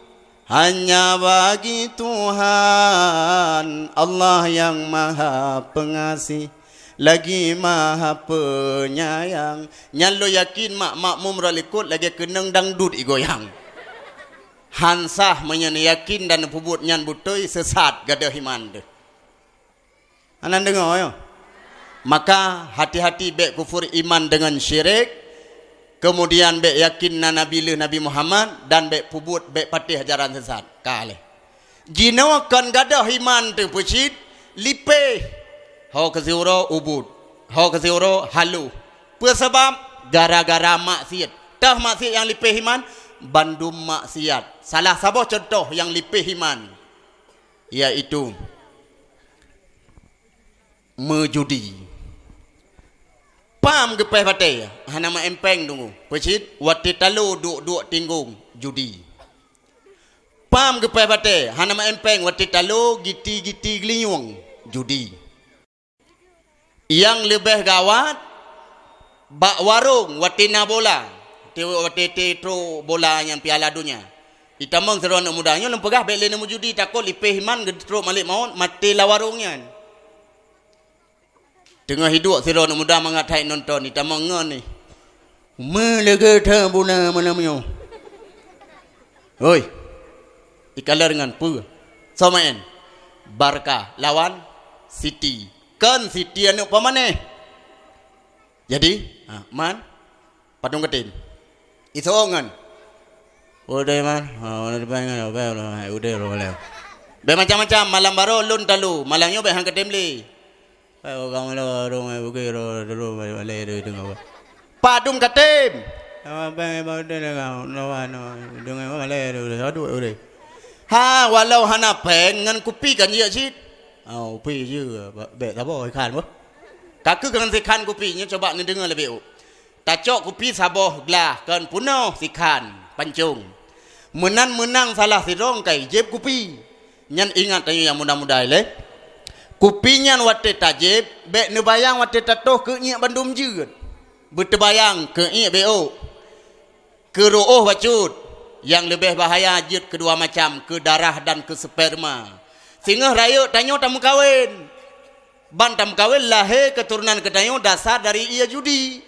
hanya bagi Tuhan, Allah yang Maha Pengasih, lagi Maha Penyayang. Nyan lôn yakin mak makmum rot likot lagée keunong dangdut igoyang. Han sah meunyoe neuyakin dan neupeubuet nyan beutôi, seusat gadôh iman teuh. Hana deungoe nyoe. Maka hati-hati bék kufur iman deungon syirik, keumudian bék yakin na nabi lheueh Nabi Muhammad dan bék peubuet, bék patéh ajaran sesat. Ka lheueh. Jinoe kon gadôh iman teuh peucit, lipéh. Ho keu siuroe ubit, ho keu siuroe haloh. Peue sabab? Gara-gara maksiat. Toh maksiat nyang lipéh iman? Bandum maksiat. Salah saboh cuntoh nyang lipéh iman, yaitu meujudi. Pam geupéh batée, hana meu'en péng teungku. Peucit, watée talo duek-duek tinggong, judi. Pam geupéh batée, hana meu'en péng, watée talo giti-giti geulinyueng, judi. Nyang leubeh gawat, bak warong watée na bola, watée, watée trok bola nyang Piala Dunia. Itamong sidroe aneuëk muda nyoe lôn peugah bék lé neumeujudi, takot lipéh iman geutrok malaikat maut maté lam warong nyan. Teungoh hiduek sidroe aneuëk muda mangat hai nonton, itamong ngon ni. Meuleugeut that buna malam nyoe. Hoi. Ikalon ngon peue? Soe meu'en? Barca lawan City. Kon City aneuëk peumanéh. Jadi, ha, man, padum katem. Isoe ngon. Udeh man, ha, udeh man, udeh, udeh, udeh. Bék macam-macam, malam baroe lôn talo, malam nyoe bék han katem lé. Hai, orang mana orang ai bukit ro dulu balik dulu tengok. Padum katem. Sama péng lima belas ringgit, no, no, deungon malée, aduh, aduh, aduh. Ha, walau hana péng, ngon kupi kan jeuet cit. Oh, kupi jeuet, bék saboh sikhan boh. Ka keuh ngon sikhan kupi, nyoe coba neudeungoe leubeh ôk. Tacok kupi saboh glah, kon peunoh sikhan pancong. Meunan meunang salah sidroe kai jieb kupi. Nyan ingat tanyoe nyang muda-muda ilée. Kupi nyan watée tajieb, bék neubayang watée tatoh keu iék bandum jeuet. Beuteubayang keu iék bék ôk. Keu reuôh bacut, nyang leubeh bahaya jeuet keudua macam, keu darah dan keu sperma. Singoh rayeuk tanyoe tameukawen. Ban tameukawen lahé keuturonan geutanyoe dasar dari ie judi.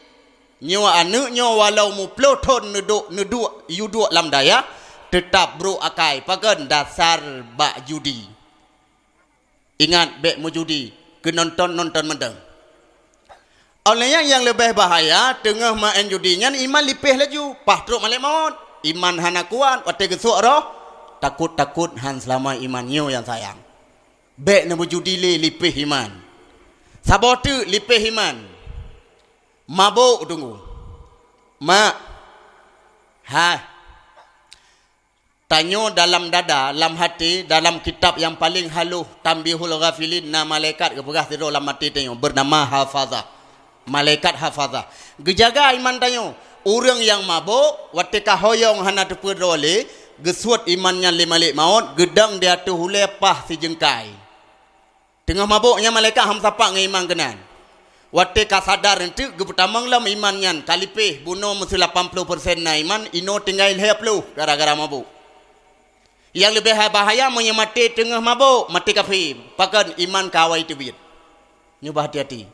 Nyoe aneuëk nyoe walau muploh thon neuduek, neuduek, yue duek lam dayah, teutab brok akai, pakon dasar bak judi. Ingat, bék meujudi, keu nonton, nonton mantong. Óh lheueh nyan nyang leubeh bahaya, teungoh maén judi nyan iman lipéh laju, paih trok malée mawöt. Iman hana kuat, watée geusok roh, takot-takot han seulama iman nyoe nyang sayang. Bék neumeujudi lé lipéh iman. Saboh teuk lipéh iman. Mabök teungku. Mak. Hai. Tanyoe dalam dada, lam haté, dalam kitab nyang paleng halôh, Tanbihul Ghafilin, na malaikat geupeugah sidroe lam até tanyoe, beunama Hafazah. Malaikat Hafazah. Geujaga iman tanyoe. Ureuëng nyang mabök, watée ka hoyong hana teupeudroe lé, geusuet iman nyan lé malek mawöt, geudong di ateueh ulée paih sijeungkai. Teungoh mabök nyan malaikat han meusapat ngon iman keunan. Watée ka sadar eunteuk geupeutamong lom iman nyan ka lipéh, bunoe meuseu lapan ploh persen na iman, inoe tinggai lhée ploh gara-gara mabök. Nyang leubeh bahaya meunyoe maté teungoh mabök, maté kafé, pakon iman ka awai teubiet. Nyoe bah hati-hati.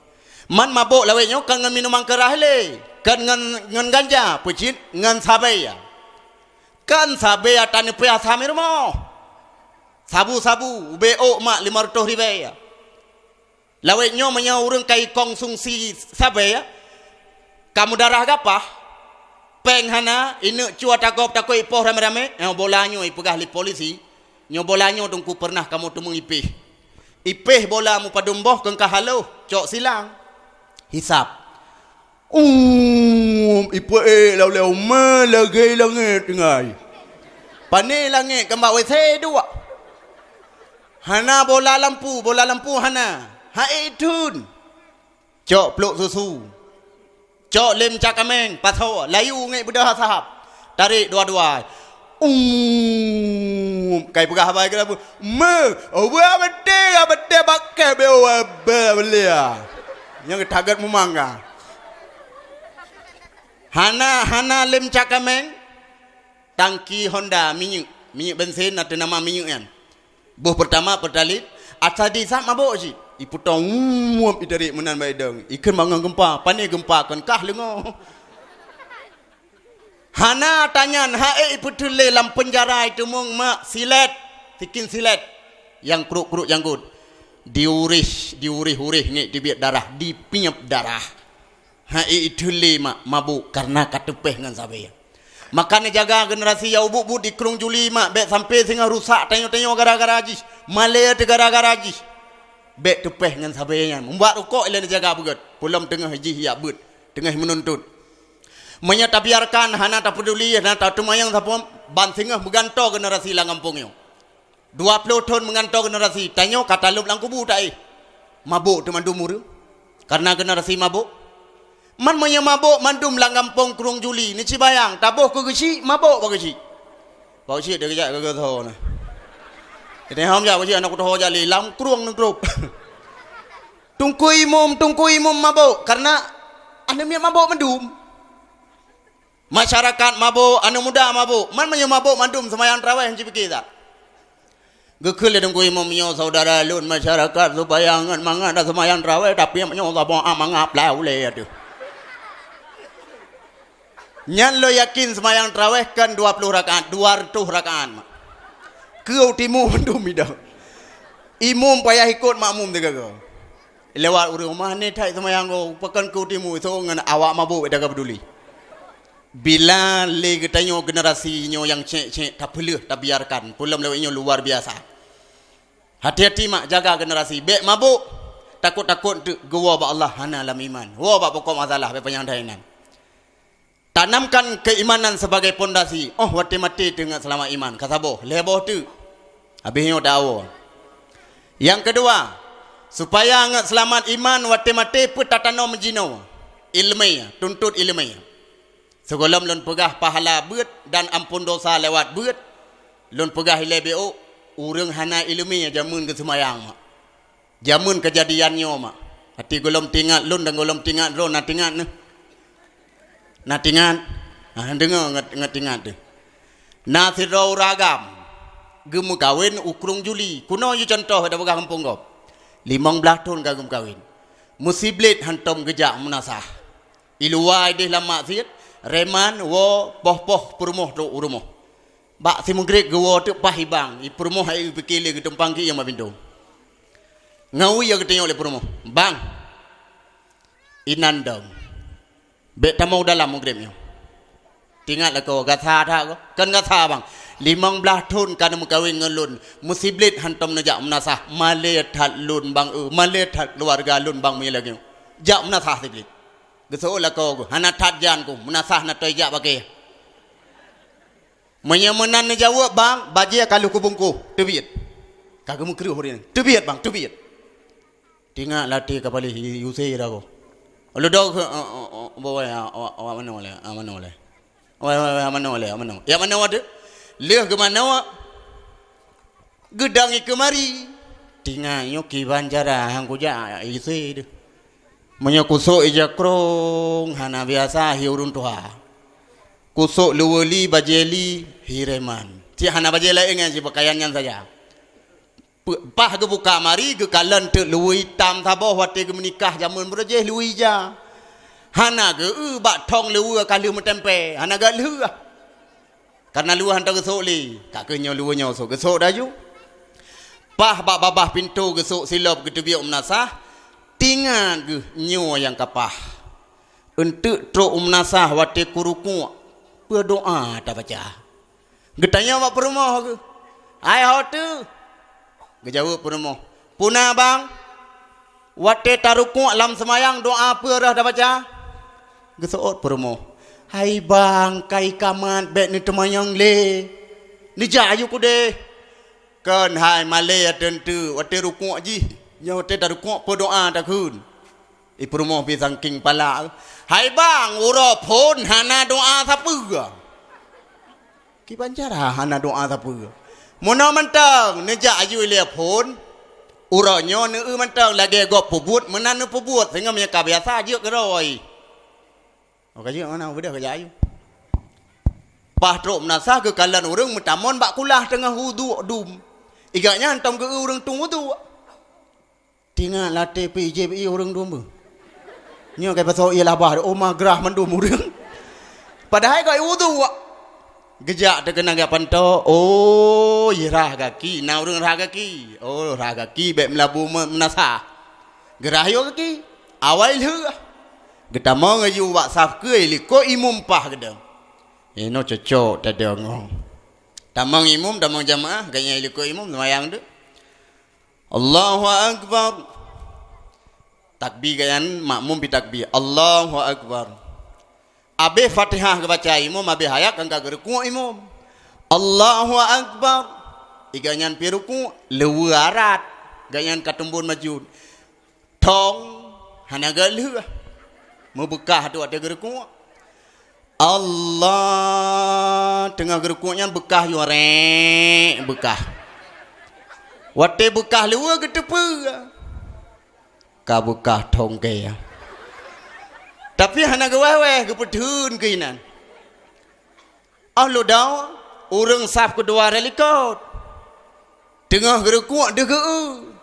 Man mabök lawét nyoe kon ngon minuman keurah lé, kon ngon, ngon ganja, peucit ngon sabe. Kon sabe ata neupeuasa mirumoh. Sabu-sabu, ubé ôk mak lima reutôh ribée. Lawét nyoe meunyoe ureuëng ka ikonsumsi sabe, ka meudarah gapah, péng hana, ineuk cua tagob takot ipoh ramé-ramé, nyoe bola nyoe ipeugah lé polisi, nyoe bola nyoe teungku peureunah kamoe teumeung ipéh. Ipéh bola meupadum boh keu ka halôh, cok silang. Hisab. Um, ipeuék lam ulée uma lagée langét tinggai. Pane langét keumbak W C duek. Hana bola lampu, bola lampu hana. Hai thun. Cok plôk susu. Cok lem ca kaméng, pasoe, layu ngét beudôh sahab. Tarék dua-dua. Um, kai peugah haba keu lampu. Me, ubeue beutée, beutée bakeh beu belia. Nyang tagat mumangga. Hana, hana lem ca kaméng. Tangki Honda minyeuk, minyeuk bensin atau nama minyeuk nyan. Boh pertama, Pertalite, asa dihisab mabök cit. Ipeutong, wuup, itarék meunan bak idong. Ikheun bangon geumpa, pane geumpa kon kah leungoe. Hana tanyan, hai ipeuteulé lam peunjara iteumong mak silet, sikin silet, nyang kruk-kruk janggut. Diurih, diurih-urih ngét dibiet darah, dipiep darah. Hai iteulé mak mabök kareuna ka teupéh ngon sabe. Maka neujaga generasi nyang ubit-ubit di krueng juli mak, bék sampai singoh rusak tanyoe-tanyoe gara-gara jih, malée teuh gara-gara jih. Bék teupéh ngon sabe nyan. Mubat rukok ilée neujaga beugét, peulom teungoh jih jak beuet, teungoh meununtot. Meunyoe tabiarkan hana tapeduli, hana tateumayang sapeue, ban singoh meugantoe generasi lam gampông nyoe. Dua ploh thon meugantoe generasi, tanyoe ka talop lam kubu taéh. Mabök teuk mandum ureuëng. Kareuna generasi mabök. Man meunyoe mabök mandum lam gampông krueng juli, neucibayang, taboh keu geuchik, mabök bak geuchik. Bak geuchik dia geujak keu geuthô na. Iteuhom jak geuchik aneuk kutoho jak lé lam krueng neutrôp. Teungku imum, teungku imum mabök, kareuna aneuk miet mabök mandum. Masyarakat mabök, aneuk muda mabök. Man meunyoe mabök mandum seumayang traweh, hana jipiké that. Geukheun lé teungku imum nyoe, "Saudara lôn masyarakat supaya ngon mangat dan seumayang traweh, tapi meunyoe saboh a mangap lah ulée ateueh." Nyan lôn yakin seumayang traweh kon dua ploh rakaat, dua reutôh rakaat mak. Keu timu mandum idong. Imum payah ikot makmum teugaga. Lewat ureuëng rumah ni that seumayang goe, pakon keu timu, so ngon awak mabök dak peduli. Bila lé geutanyoe generasi nyoe nyang cék-cék tapeuleueh, tabiarkan, peulom lewat nyoe luar biasa. Hati-hati mak jaga generasi, bék mabök, takot-takot teuk geuwoe bak Allah hana lam iman. Woe bak pokok masalah, bék panyang that inan. Tanamkan keimanan sebagai pondasi. Oh, watée maté teuh ngat seulamat iman. Ka saboh, lhée boh teuk. Habéh nyoe tawoe. Nyang keudua, supaya ngat seulamat iman watée maté peuet tatanom jinoe. Iéleumé, tuntot iéleumé. Sigohlom lôn peugah pahala beuet dan amphon dosa lewat beuet, lôn peugah ilée bék, ureuëng hana iéleumé jameun geuseumayang mak. Jameun keujadian nyoe mak. Até gohlom teuingat lôn dan gohlom teuingat droe na teuingat neuh. Na teuingat? Ah, deungoe ngat, ngat teuingat teuh. Na sidroe ureuëng agam geumeukawen u krueng Juli. Keunoe yue cuntoh dak peugah gampông gob. Limong blaih thon ka geumeukawen. Meusiblét hantom geujak meunasah. I luwa ideh lam maksiet, reman, woe, poh-poh peurumoh trok u rumoh. Bak simeugreb geuwoe teuk paih i bang, i peurumoh hai pike lé geutumpang keu ié mak bintong. Ngawi ya geuteunyoe lé peurumoh, "Bang, inan dong. Bék tamong dalam meugreb nyoe." Teuingat lakoe, gasa that ko. Kon gasa bang. Limong blaih thon ka neumeukawen ngon lôn. Meusiblét hantom neujak meunasah. Malée that lôn bang eu, malée that keuluwarga lôn bang meunyoe lagée nyoe. Jak meunasah siblét. Geuseuôt lakoe geuh, hana that jan ku, meunasah na toe jak bakée. Meunyoe meunan neujaweueb bang, bajée ka lheueh kubungkôh, teubiet. Ka geumeukreueh ureuëng, teubiet bang, teubiet. Teuingat latée ka paléh yuse dah ko. Leudoh keu, eh, eh, eh, bawai, ah, awak, awak manoe lé, ah, manoe lé. Wai, wai, wai, manoe lé, manoe. Ya manoe tu. Lheueh geumanoe. Geudang ikeue mari. Teuingat nyoe kiban cara hang kujak ise deuh. Meunyoe kusok ija krong hana biasa hi ureuëng tuha. Kusok luweue li bajée li hi reman. Cit hana bajée laén nyan cit pakaian nyan saja. Pe-, paih geubuka mari geukalon teuk luweue itam saboh watée geumeunikah jameun meurajih luweue ija. Hana geu-eu bak thong luweue ka lheueh meutempée, hana geu lheueh. Kareuna luweue hantom geusok lé, ka keuh nyoe luweue nyoe sok geusok daju. Paih bak babah pintoe geusok silop geuteubiet meunasah, teuingat geuh nyoe nyang ka paih. Eunteuk trok u meunasah watée kurukuk, peue doa tabaca? Geutanyong bak peurumoh geuh, "Hai ho teuh?" Geujaweueb peurumoh, "Peue na bang?" "Watée tarukuk lam seumayang doa peue rhah tabaca?" Geuseuôt peurumoh, "Hai bang, kai kamat bék neuteumanyong lé. Neujak aju keudeh." "Kon hai malée teunteuk, watée rukuk jih, nyoe watée tarukuk peue doa takheun?" I peurumoh pi sangking palak, "Hai bang, uroe phon hana doa sapeue." Kiban cara hana doa sapeue. Meunoe mantong neujak aju ilée phon, uroe nyoe neueu mantong lagée gob peubuet meunan neupeubuet sehingga meunyoe ka biasa jeuet keudroe. Oh, ka jeuet meunan beudôh ka jak aju. Paih trok meunasah geukalon ureuëng meutamon bak kulah teungoh wudhu dum. Iga nyan tom geu-eu ureuëng tueng wudhu. Teuingat latée pih ijép ié ureuëng dum beuh. Nyoe kai pasoe ié labah, oh, magrah mandum ureuëng. Padahai kai wudhu. Geujak teukeunang jak pantoe, oh, ié rhah gaki, na ureuëng rhah gaki. Oh, rhah gaki bék meulabu me-, meunasah. Geurhah yoh gaki, awai lheueh. Geutamong aju bak saf keue likot imum paih geudong. Inoe cocok tadong. Tamong imum, tamong jamaah, ganyang likot imum seumayang deuh. Allahu Akbar. Takbir gobnyan makmum pi takbir. Allahu Akbar. Abéh Fatihah geubaca imum, abéh ayat kan ka geurukuk imum. Allahu Akbar. Iga nyan pi rukuk, luweue arat. Gobnyan ka teumbon maju. Thong, hana geuh lheueh. Meubeukah tu watée geurukuk. Allah, teungoh geurukuk nyan beukah yue rek beukah. Watée beukah luweue geuteupeue, ka beukah thong gée. Tapi hana geuwéh-wéh geupeutheun keuinan. Oh ludoe, ureuëng saf keudua rhah likot. Teungoh geurukuk deuh geu-eu.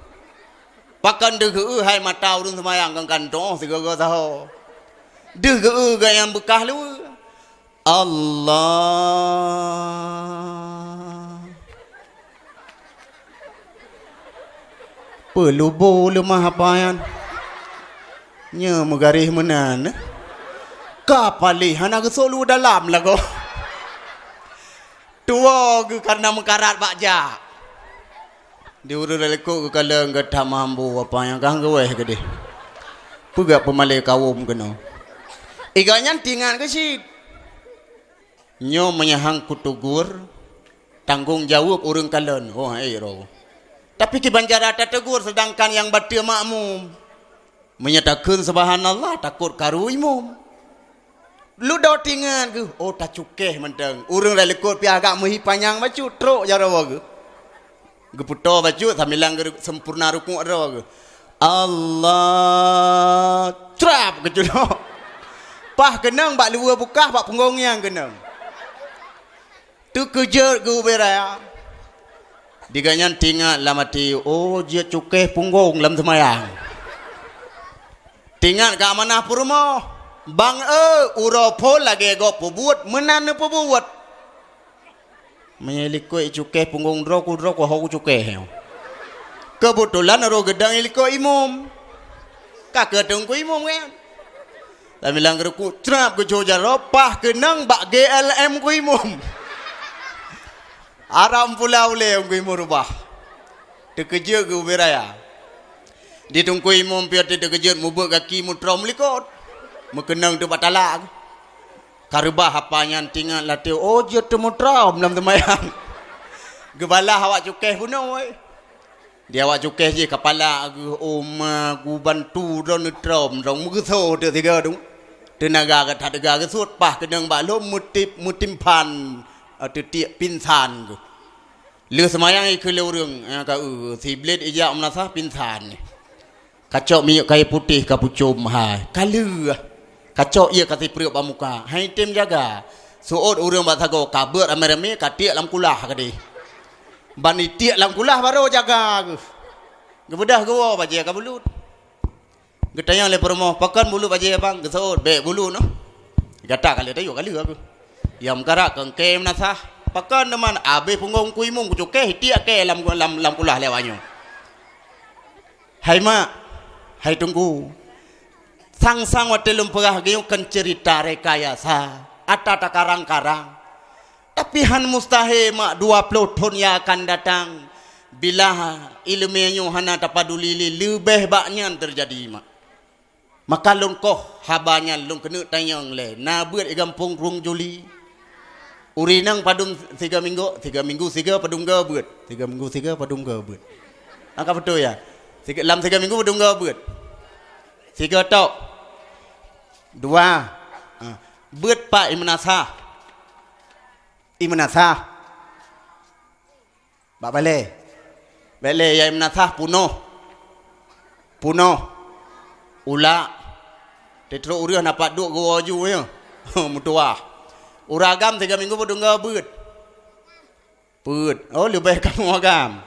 Pakon deuh geu-eu hai mata ureuëng seumayang kon kantong sigoe-goe saho. Deuh geu-eu gobnyan beukah luweue. Allah. Peulubo leumah apa nyan. Nyoe meugaréh meunan. Ka paléh hana geusok luweue dalam lagoe. Tuwoe geuh kareuna meukarat bak jak. Di ureuëng likot geukalon geutam mambu apa nyang ka geuwéh geudeh. Peugah peumalée kawöm keunoe. Iga nyan teuingat keuh cit. Nyoe meunyoe han kutegur, tanggong jaweueb ureuëng kalon. Oh, hai ro. Tapi kiban cara tategur, seudangkan nyang bateue makmum. Meunyoe takheun subhanallah, takot karu imum. Ludoe tingat geuh, oh, tacukéh mantong. Ureuëng lam likot pih agak meuhi panyang bacut, trok jaroe geuh. Geupeutoe bacut sambilan geu-, sempurna rukuk droe geuh. Allah, trap geuculo. Paih keunong bak luweue bukah, bak punggong nyang keunong. Teukeujot geuh ubé raya. Di gobnyan teuingat lam até, oh, jeuet cukéh punggong lam seumayang. Teuingat keu amanah peurumoh. Bang, eh, uroe phon lagée gob peubuet, meunan neupeubuet. Meunyoe likot cukéh punggong droe, ku droe, ku ho cukéh. Keubeutulan roh geudong likot imum. Ka keu teungku imum kan? Sambilan geuruku, trap geucok jaroe, paih keunong bak G L M ku imum. Arab pula ulée ku imum rubah. Teukeujot geuh ubé raya. Di teungku imum piôh teukeujot mubeuet gaki meutroe meulikot. Meukeunong teuh bak talak. Ka reubah apa nyan teuingat lam até, oh, jeuet teumeutroe lam seumayang. Geubalah awak cukéh bunoe. Di awak cukéh jih kapala geuh, oh ma, gubantu droe neutroe, droe meugeusoe teuh sigoe tu. Teunaga gata teuga geusut, paih keunong bak lom meutip, meutimpan, eh, teutiek pinsan geuh. Lheueh seumayang ikheun lé ureuëng, eh, ka, eh, si Iblih ijak meunasah pinsan. Kacok minyeuk kayée putéh ka pucom hai. Ka lheueh. Kacok ié ka sipreuek bak muka. Hai tem jaga. Seuôt ureuëng bak sagoe ka beuet ramé-ramé ka tiek lam kulah keudeh. Ban itiek lam kulah barô jaga geuh. Geubeudôh geuwoe bajée ka bulut. Geutanyong lé peurumoh, "Pakon bulut bajée bang?" Geuseuôt, "Bék bulut noh." Gata ka lheueh tayue ka lheueh geuh. Nyang meukarak keu engkée meunasah. Pakon teuma abéh punggong ku imum kucukéh itiek kée lam, lam, lam kulah lé awaknyoe. Hai mak, hai teungku, sang-sang watée lôn peugah geuh nyoe kon ceurita rekayasa, ata takarang-karang. Tapi han mustahé mak dua ploh thon nyang akan datang, bila iéleumé nyoe hana tapaduli lé, leubeh bak nyan teujadi mak. Maka lôn koh haba nyan lôn keuneuk tanyong lé, na beuet i gampông Rueng Juli? Ureuëng inong padum sigoe minggu, sigoe minggu sigoe padum goe beuet. Sigoe minggu sigoe padum goe beuet. Angka beutôi ya? Sigoe, lam sigoe minggu padum goe beuet? Sigoe tok. Dua. Ha. Beuet pat i meunasah? I meunasah. Bak balée. Bèk lé, yai meunasah punoh. Punoh. Ulak. Teutrok ureuëng na pat duek geuwoe ju nyoe. Meutuwah. Ureuëng agam tiga minggu peue deungoe beuet? Beuet. Oh, leubeh kamoe agam.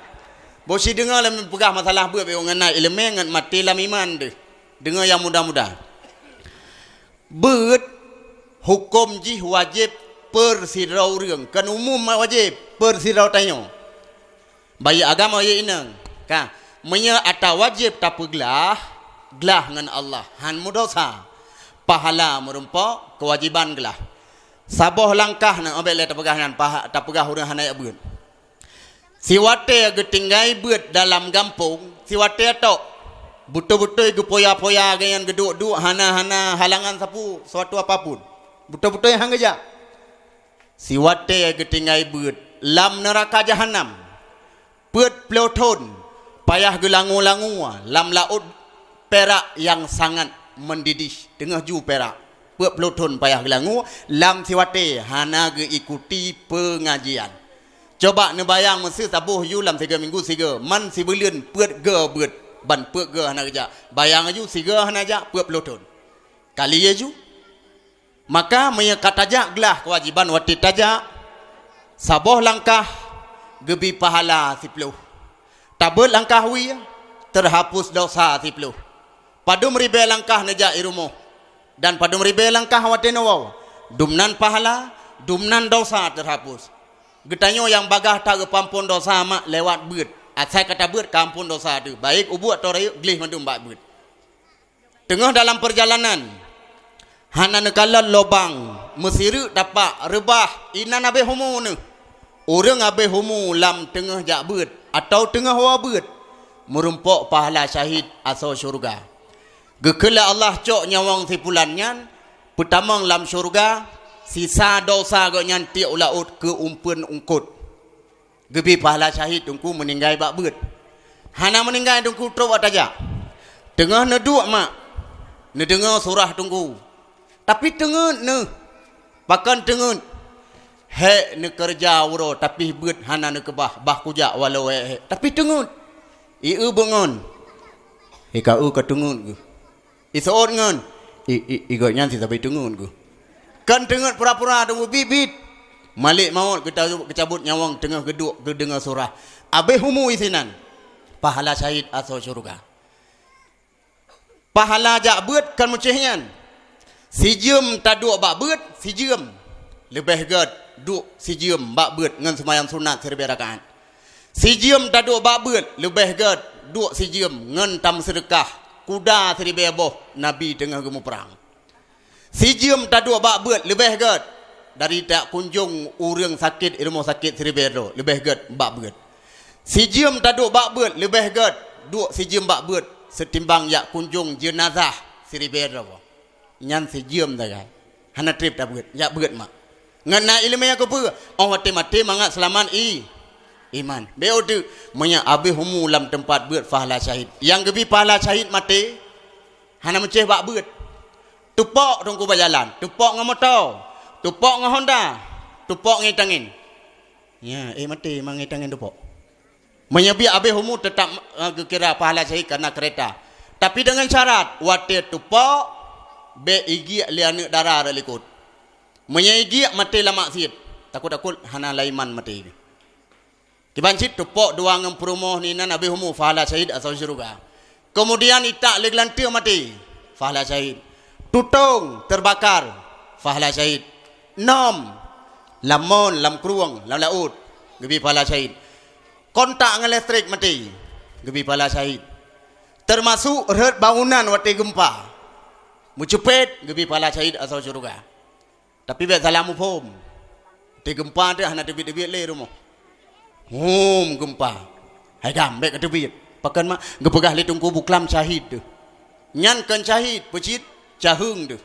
Boh si deungoe lom peugah masalah beuet, bèk ngon na iéleumé ngon maté lam iman deuh. Deungoe nyang mudah-mudah. Beuet, huköm jih wajéb peusidroe ureuëng, kon umum wajéb peusidroe tanyoe. Bayeue agam bayeue inong, ka, meunyoe ata wajéb tapeuglah, glah ngon Allah, han meudosa, pahala meurumpok keuwajéban glah. Saboh langkah na, 'oh bèk lé tapeugah nyan, paha-, tapeugah ureuëng hana jak beuet. Siwatée geutinggai beuet dalam gampông, siwatée tok, beutôi-beutôi geupoya-poya geuhnyan geuduek-duek hana-hana halangan sapeue, suatu apapun. Beutôi-beutôi han geujak. Siwatée geutinggai beuet lam neuraka jahanam, peuet ploh thon payah geulangue-langue lam laôt pirak nyang sangat meudidih, teungoh ju pirak. Peuet ploh thon payah geulangue lam siwatée hana geuikuti peungajian. Coba neubayang meusé saboh ju lam sigoe minggu sigoe, man sibuleuen peuet goe beuet, ban peuet goe hana geujak. Bayang ju sigoe hana jak, peuet ploh thon. Kali yé ju. Maka meunyoe ka tajak glah keuwajéban watée tajak, saboh langkah geubri pahala siploh. Tabeuet langkah wie, teuhapus dosa siploh. Padum ribée langkah neujak i rumoh, dan padum ribée langkah watée neuwoe, dumnan pahala, dumnan dosa teuhapus. Geutanyoe nyang bagaih that geupeuamphon dosa mak lewat beuet, asai ka tabeuet ka amphon dosa teuh, baik ubeut atau rayeuk gleh mandum bak beuet. Teungoh dalam peurjalanan, hana neukalon lobang, meusireuk tapak, reubah, inan abéh umu neuh. Ureuëng abéh umu lam teungoh jak beuet atawa teungoh woe beuet, meurumpok pahala syahid asoe syeuruga. Geukheun lé Allah cok nyawöng si pulan nyan peutamong lam syeuruga Sisa dosa gobnyan tiek u laôt keu umpeuen eungkôt. Geubri pahala syahid teungku meuninggai bak beuet. Hana meuninggai teungku trok bak tajak. Teungoh neuduek mak, neudeungoe surah teungku. Tapi teungeut neuh. Pakon teungeut? Hék neukeureuja uroe, tapi beuet hana neukeubah, bah kujak walau hék-hék. Tapi teungeut. Ié beungon. Hika eu ka teungeut geuh. Iseuôt ngon, i, i, i gobnyan si sabe teungeut geuh. Kan teungeut pura-pura teungeut bit-bit. Malek mawöt geuta-, geucabot nyawöng teungoh geuduek geudeungoe surah. Abéh umu isinan. Pahala syahid asoe syeuruga. Pahala jak beuet kan meucéh nyan. Sijeuem taduek bak beuet, sijeuem. Leubeh gét duek sijeuem bak beuet ngon seumayang sunat siribée rakaat. Sijeuem taduek bak beuet leubeh gét duek sijeuem ngon tameuseudeukah kuda siribée boh Nabi teungoh geumuprang. Sijeuem taduek bak beuet leubeh gét dari takunjong ureuëng sakét i rumoh sakét siribée droe leubeh gét bak beuet. Sijeuem taduek bak beuet leubeh gét duek sijeuem bak beuet seutimbang jak kunjong jeunazah siribée droe. Nyan sijeuem sagai. Hana treb tabeuet, jak beuet mak. Ngon na iéleumé keupeue? Óh watée maté mangat seulamat i, iman. Bék uteuk, meunyoe abéh umu lam teumpat beuet pahala syahid. Nyang geubri pahala syahid maté, hana meucéh bak beuet. Teupok teungku bak jalan, teupok ngon moto, teupok ngon Honda, teupok ngon tangen. Ya, eh maté mangat tangen teupok. Meunyoe biet abéh umu teutap, eh, geukira pahala syahid kareuna keureta. Tapi deungon syarat, watée teupok, bék igiek lé aneuëk dara rot likot. Meunyoe igiek maté lam maksiet, takot-takot hana laiman maté. Kiban cit teupok dua ngon peurumoh inan abéh umu pahala syahid asoe syeuruga. Keumudian itak lé geulanteue maté, pahala syahid. Tutong teubakar, pahala syahid. Nom lam mon, lam krueng, lam laôt, geubri pahala syahid. Kontak ngon listrik maté, geubri pahala syahid. Teumasuk rhot bangunan watée geumpa, meuceupet, geubri pahala syahid asoe syeuruga. Tapi bék salah muphom. Watée geumpa teuh hana teubiet-teubiet lé rumoh. Hom geumpa. Hai dam, bék ka teubiet. Pakon mak geupeugah lé Teungku Buklam syahid teuh. Nyan kon syahid, peucit caheueng teuh.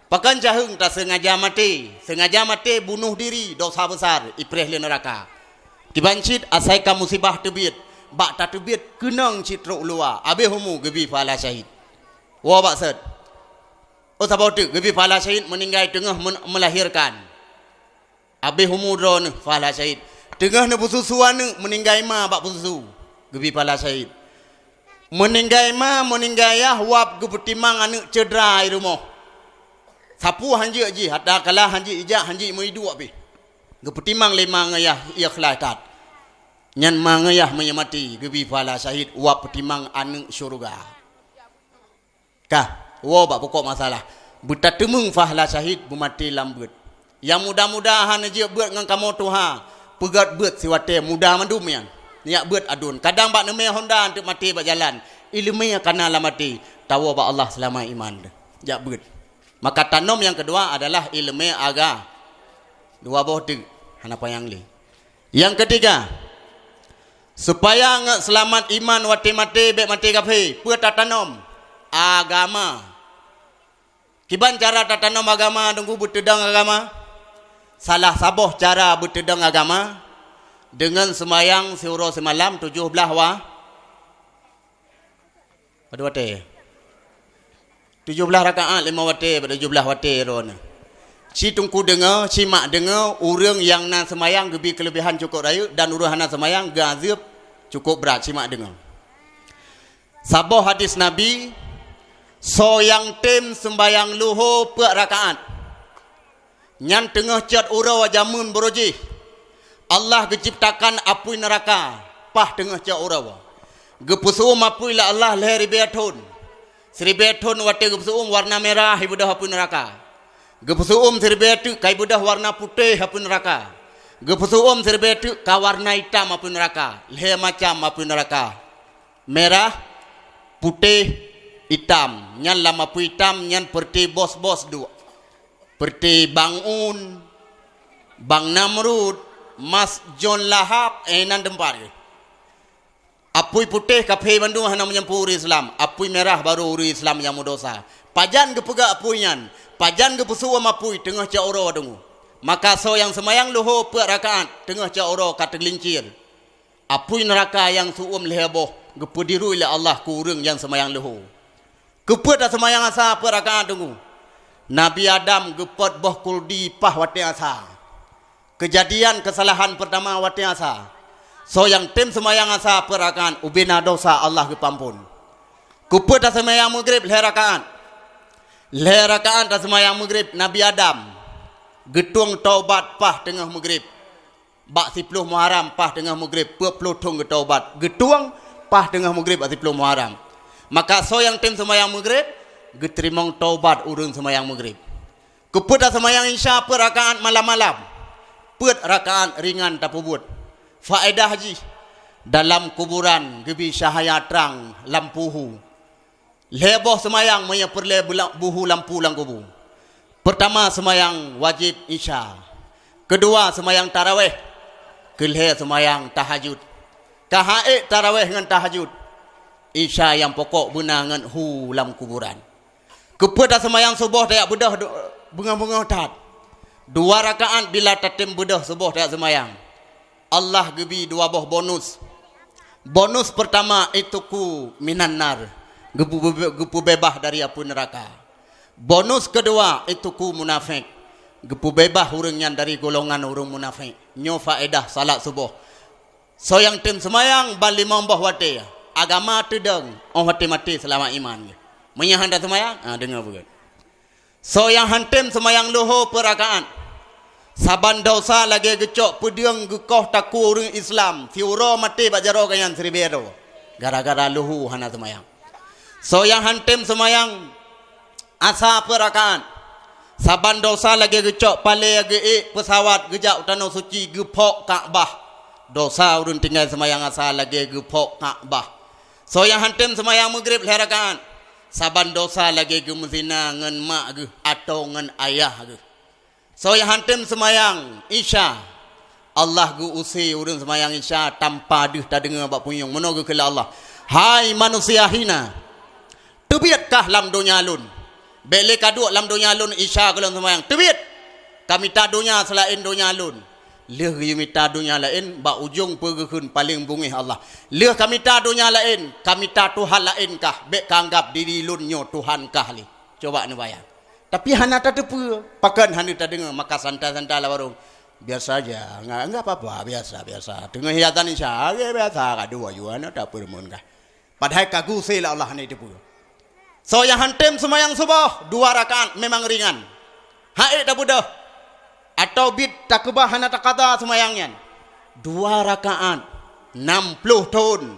Pakon caheueng? Taseungaja maté. Seungaja maté bunoh diri, dosa besar, ipreh lé neuraka. Kiban cit asai ka musibah teubiet, bak tateubiet keunong cit trok u luwa, abéh umu geubri pahala syahid. Woe bak sot. Oh saboh teuk geubri pahala syahid meuninggai teungoh men-, meulahirkan. Abéh umu droeneuh pahala syahid. Teungoh neupeususu aneuëk meuninggai ma bak peususu, geubri pahala syahid. Meuninggai ma, meuninggai yah wab geupeutimang aneuëk cedera i rumoh. Sapeue hanjeuet jih, hatakala hanjeuet ijak, hanjeuet meuiduek pih. Geupeutimang lé ma ngon yah ikhlas that. Nyan ma ngon yah meunyoe maté geubri pahala syahid wab peutimang aneuëk syeuruga. Kah, woe bak pokok masalah. Beutateumeung pahala syahid beumaté lam beuet. Nyang muda-muda hana jeuet beuet ngon kamoe tuha, peugét beuet siwatée muda mandum nyan. Nyak beuet adun. Kadang bak neumé honda teuk maté bak jalan. Iéleumé kana lam até, tawoe bak Allah seulama iman. Jak beuet. Maka tanom nyang keudua adalah iéleumé aga-, dua boh teuk. Hana panyang lé. Nyang keutiga, supaya ngat seulamat iman watée maté bék maté kafé, peue tatanom? Agama. Kiban cara tatanom agama, Teungku, beuteudong agama? Salah saboh cara beuteudong agama, deungon seumayang siuroe simalam tujoh blaih wa-, Padub watée? Tujoh blaih rakaat, limong watée, bak tujoh blaih watée droeneuh. Ci Teungku deungoe, ci mak deungoe, ureuëng nyang na seumayang geubri keuleubehan cukôp rayeuk dan ureuëng hana seumayang geuazeueb cukôp brat, ci mak deungoe. Saboh hadis Nabi, soe nyang tem seumbayang luho peuet rakaat, nyan teungoh cot uroe jameun buroe jih, Allah geuciptakan apui neuraka paih teungoh cot uroe. Geupeuseu'uem apui lé Allah lhée ribée thon. Siribée thon watée geupeuseu'uem warna mirah ibeudôh apui neuraka. Geupeuseu'uem siribée teuk ka ibeudôh warna putéh apui neuraka. Geupeuseu'uem siribée teuk ka warna itam apui neuraka. Lhée macam apui neuraka. Mirah, putéh, itam. Nyan lam apui itam nyan peureuté bos-bos duek. Peureuté bang Un, bang Namrud, mas John Lahab, eh, nan teumpat geuh. Apui putéh kaphé bandum hana meujampu ureuëng Islam, apui mirah barô ureuëng Islam nyang meudosa. Pajan geupeugah apui nyan? Pajan geupeusuwom apui teungoh cot uroe deungoe? Maka soe nyang seumayang leuho peuet rakaat teungoh cot uroe ka teugeulincir. Apui neuraka nyang seu-uem lhée boh geupeudirui lé Allah keu ureuëng nyang seumayang leuho. Keupeue taseumayang asa peuet rakaat deungoe? Nabi Adam geupot boh kuldi paih watée asa. Keujadian keusalahan peurtama watée asa. Soe nyang tem seumayang asa peuet rakaat, ubena dosa Allah geupeuamphon. Keupeue taseumayang meugreb lhée rakaat? Lhée rakaat taseumayang meugreb, Nabi Adam geutueng taubat paih teungoh meugreb. Bak siploh Muharram paih teungoh meugreb, peuet ploh thon geutaubat, geutueng paih teungoh meugreb bak siploh Muharram. Maka soe nyang tem seumayang meugreb, geuteurimong taubat ureuëng seumayang meugreb. Keupeue taseumayang Isya peuet rakaat malam-malam? Peuet rakaat ringan tapeubuet. Faedah jih, dalam kuburan geubi cahya trang lampu hu. Lhée boh seumayang meunyoe peureulée beula-, buhu lampu lam kubu. Peurtama seumayang wajéb Isya. Keudua seumayang tarawéh. Keulhée seumayang tahajud. Ka han ék tarawéh ngon tahajud, Isya nyang pokok beuna ngon hu lam kuburan. Keupeue taseumayang suboh tajak beudôh do-, beungoh-beungoh that? Dua rakaat bila tatem beudôh suboh tajak seumayang, Allah geubi dua boh bonus. Bonus peurtama, ituku minan nar, geupeu-, geupeubeubaih dari apui neuraka. Bonus keudua, ituku munafék, geupeubeubaih ureuëng nyan dari golongan ureuëng munafék. Nyoe faedah salat suboh. Soe nyang tem seumayang ban limong boh watée, agama teudong, óh watée maté seulamat iman geuh. Meunyoe hana seumayang, ah, deungoe beugét. Soe nyang han tem seumayang leuho peuet rakaat, saban dosa lagée geucok peudeueng geukoh takue ureuëng Islam, siuroe maté bak jaroe geuh nyan siribée droe, gara-gara leuho hana seumayang. Soe nyang han tem seumayang asa peuet rakaat, saban dosa lagée geucok palée geuék peusawat geujak u tanoh suci geuphok Ka'bah. Dosa ureuëng tinggai seumayang asa lagée geuphok Ka'bah. Soe nyang han tem seumayang meugreb lhée rakaat, saban dosa lagée geumeuzina ngon mak geuh atawa ngon ayah geuh. Soe nyang han tem seumayang Isya, Allah geu-use ureuëng seumayang Isya tanpa deuh tadeungoe bak punyueng. Meunoe geukheun lé Allah, "Hai manusia hina, teubiet kah lam donya lôn. Bék lé ka duek lam donya lôn Isya gohlom seumayang. Teubiet! Ka mita donya seulaén donya lôn." Lheueh geuyue mita donya laén, bak ujong peue geukheun paleng beungéh Allah, "Lheueh ka mita donya laén, ka mita tuhan laén kah, bék ka anggab diri lôn nyoe Tuhan kah lé." Coba neubayang. Tapi hana tateupeue, pakon hana tadeungoe, maka santai-santai lam warong. Biasa aja, enggak, enggak apa-apa, biasa, biasa. Teungoh hiasan Isya, oke, biasa, ka dua jua, hana tapeureumeun kah. Padahai ka geu-use lé Allah hana jiteupeue. Soe nyang han tem seumayang suboh, dua rakaat memang ringan. Han ék tabeudôh. Atawa bit takeubah hana takada seumayang nyan. Dua rakaat, nam ploh thon,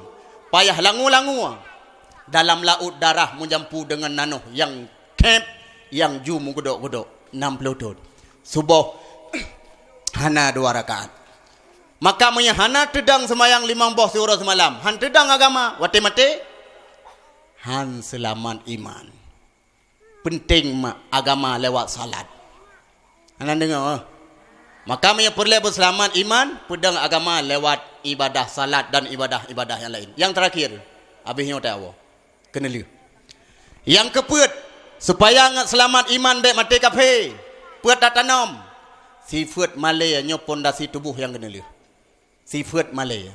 payah langue-langue dalam laôt darah meujampu deungon nanoh nyang khép, nyang ju meugeudok-geudok, nam ploh thon. Suboh hana dua rakaat. Maka meunyoe hana teudong seumayang limong boh siuroe seumalam, han teudong agama, watée maté, han seulamat iman. Peunteng ma-, agama lewat salat. Hana deungoe, eh? Maka meunyoe peureulée beuseulamat iman, peudong agama lewat ibadah salat dan ibadah-ibadah nyang laén. Nyang teurakhir, habéh nyoe teuh, keuneulheueh. Nyang keupeuet, supaya ngat seulamat iman bék maté kafé, peuet tatanom. Sifeuet malée nyoe pondasi tuboh nyang keuneulheueh. Sifeuet malée.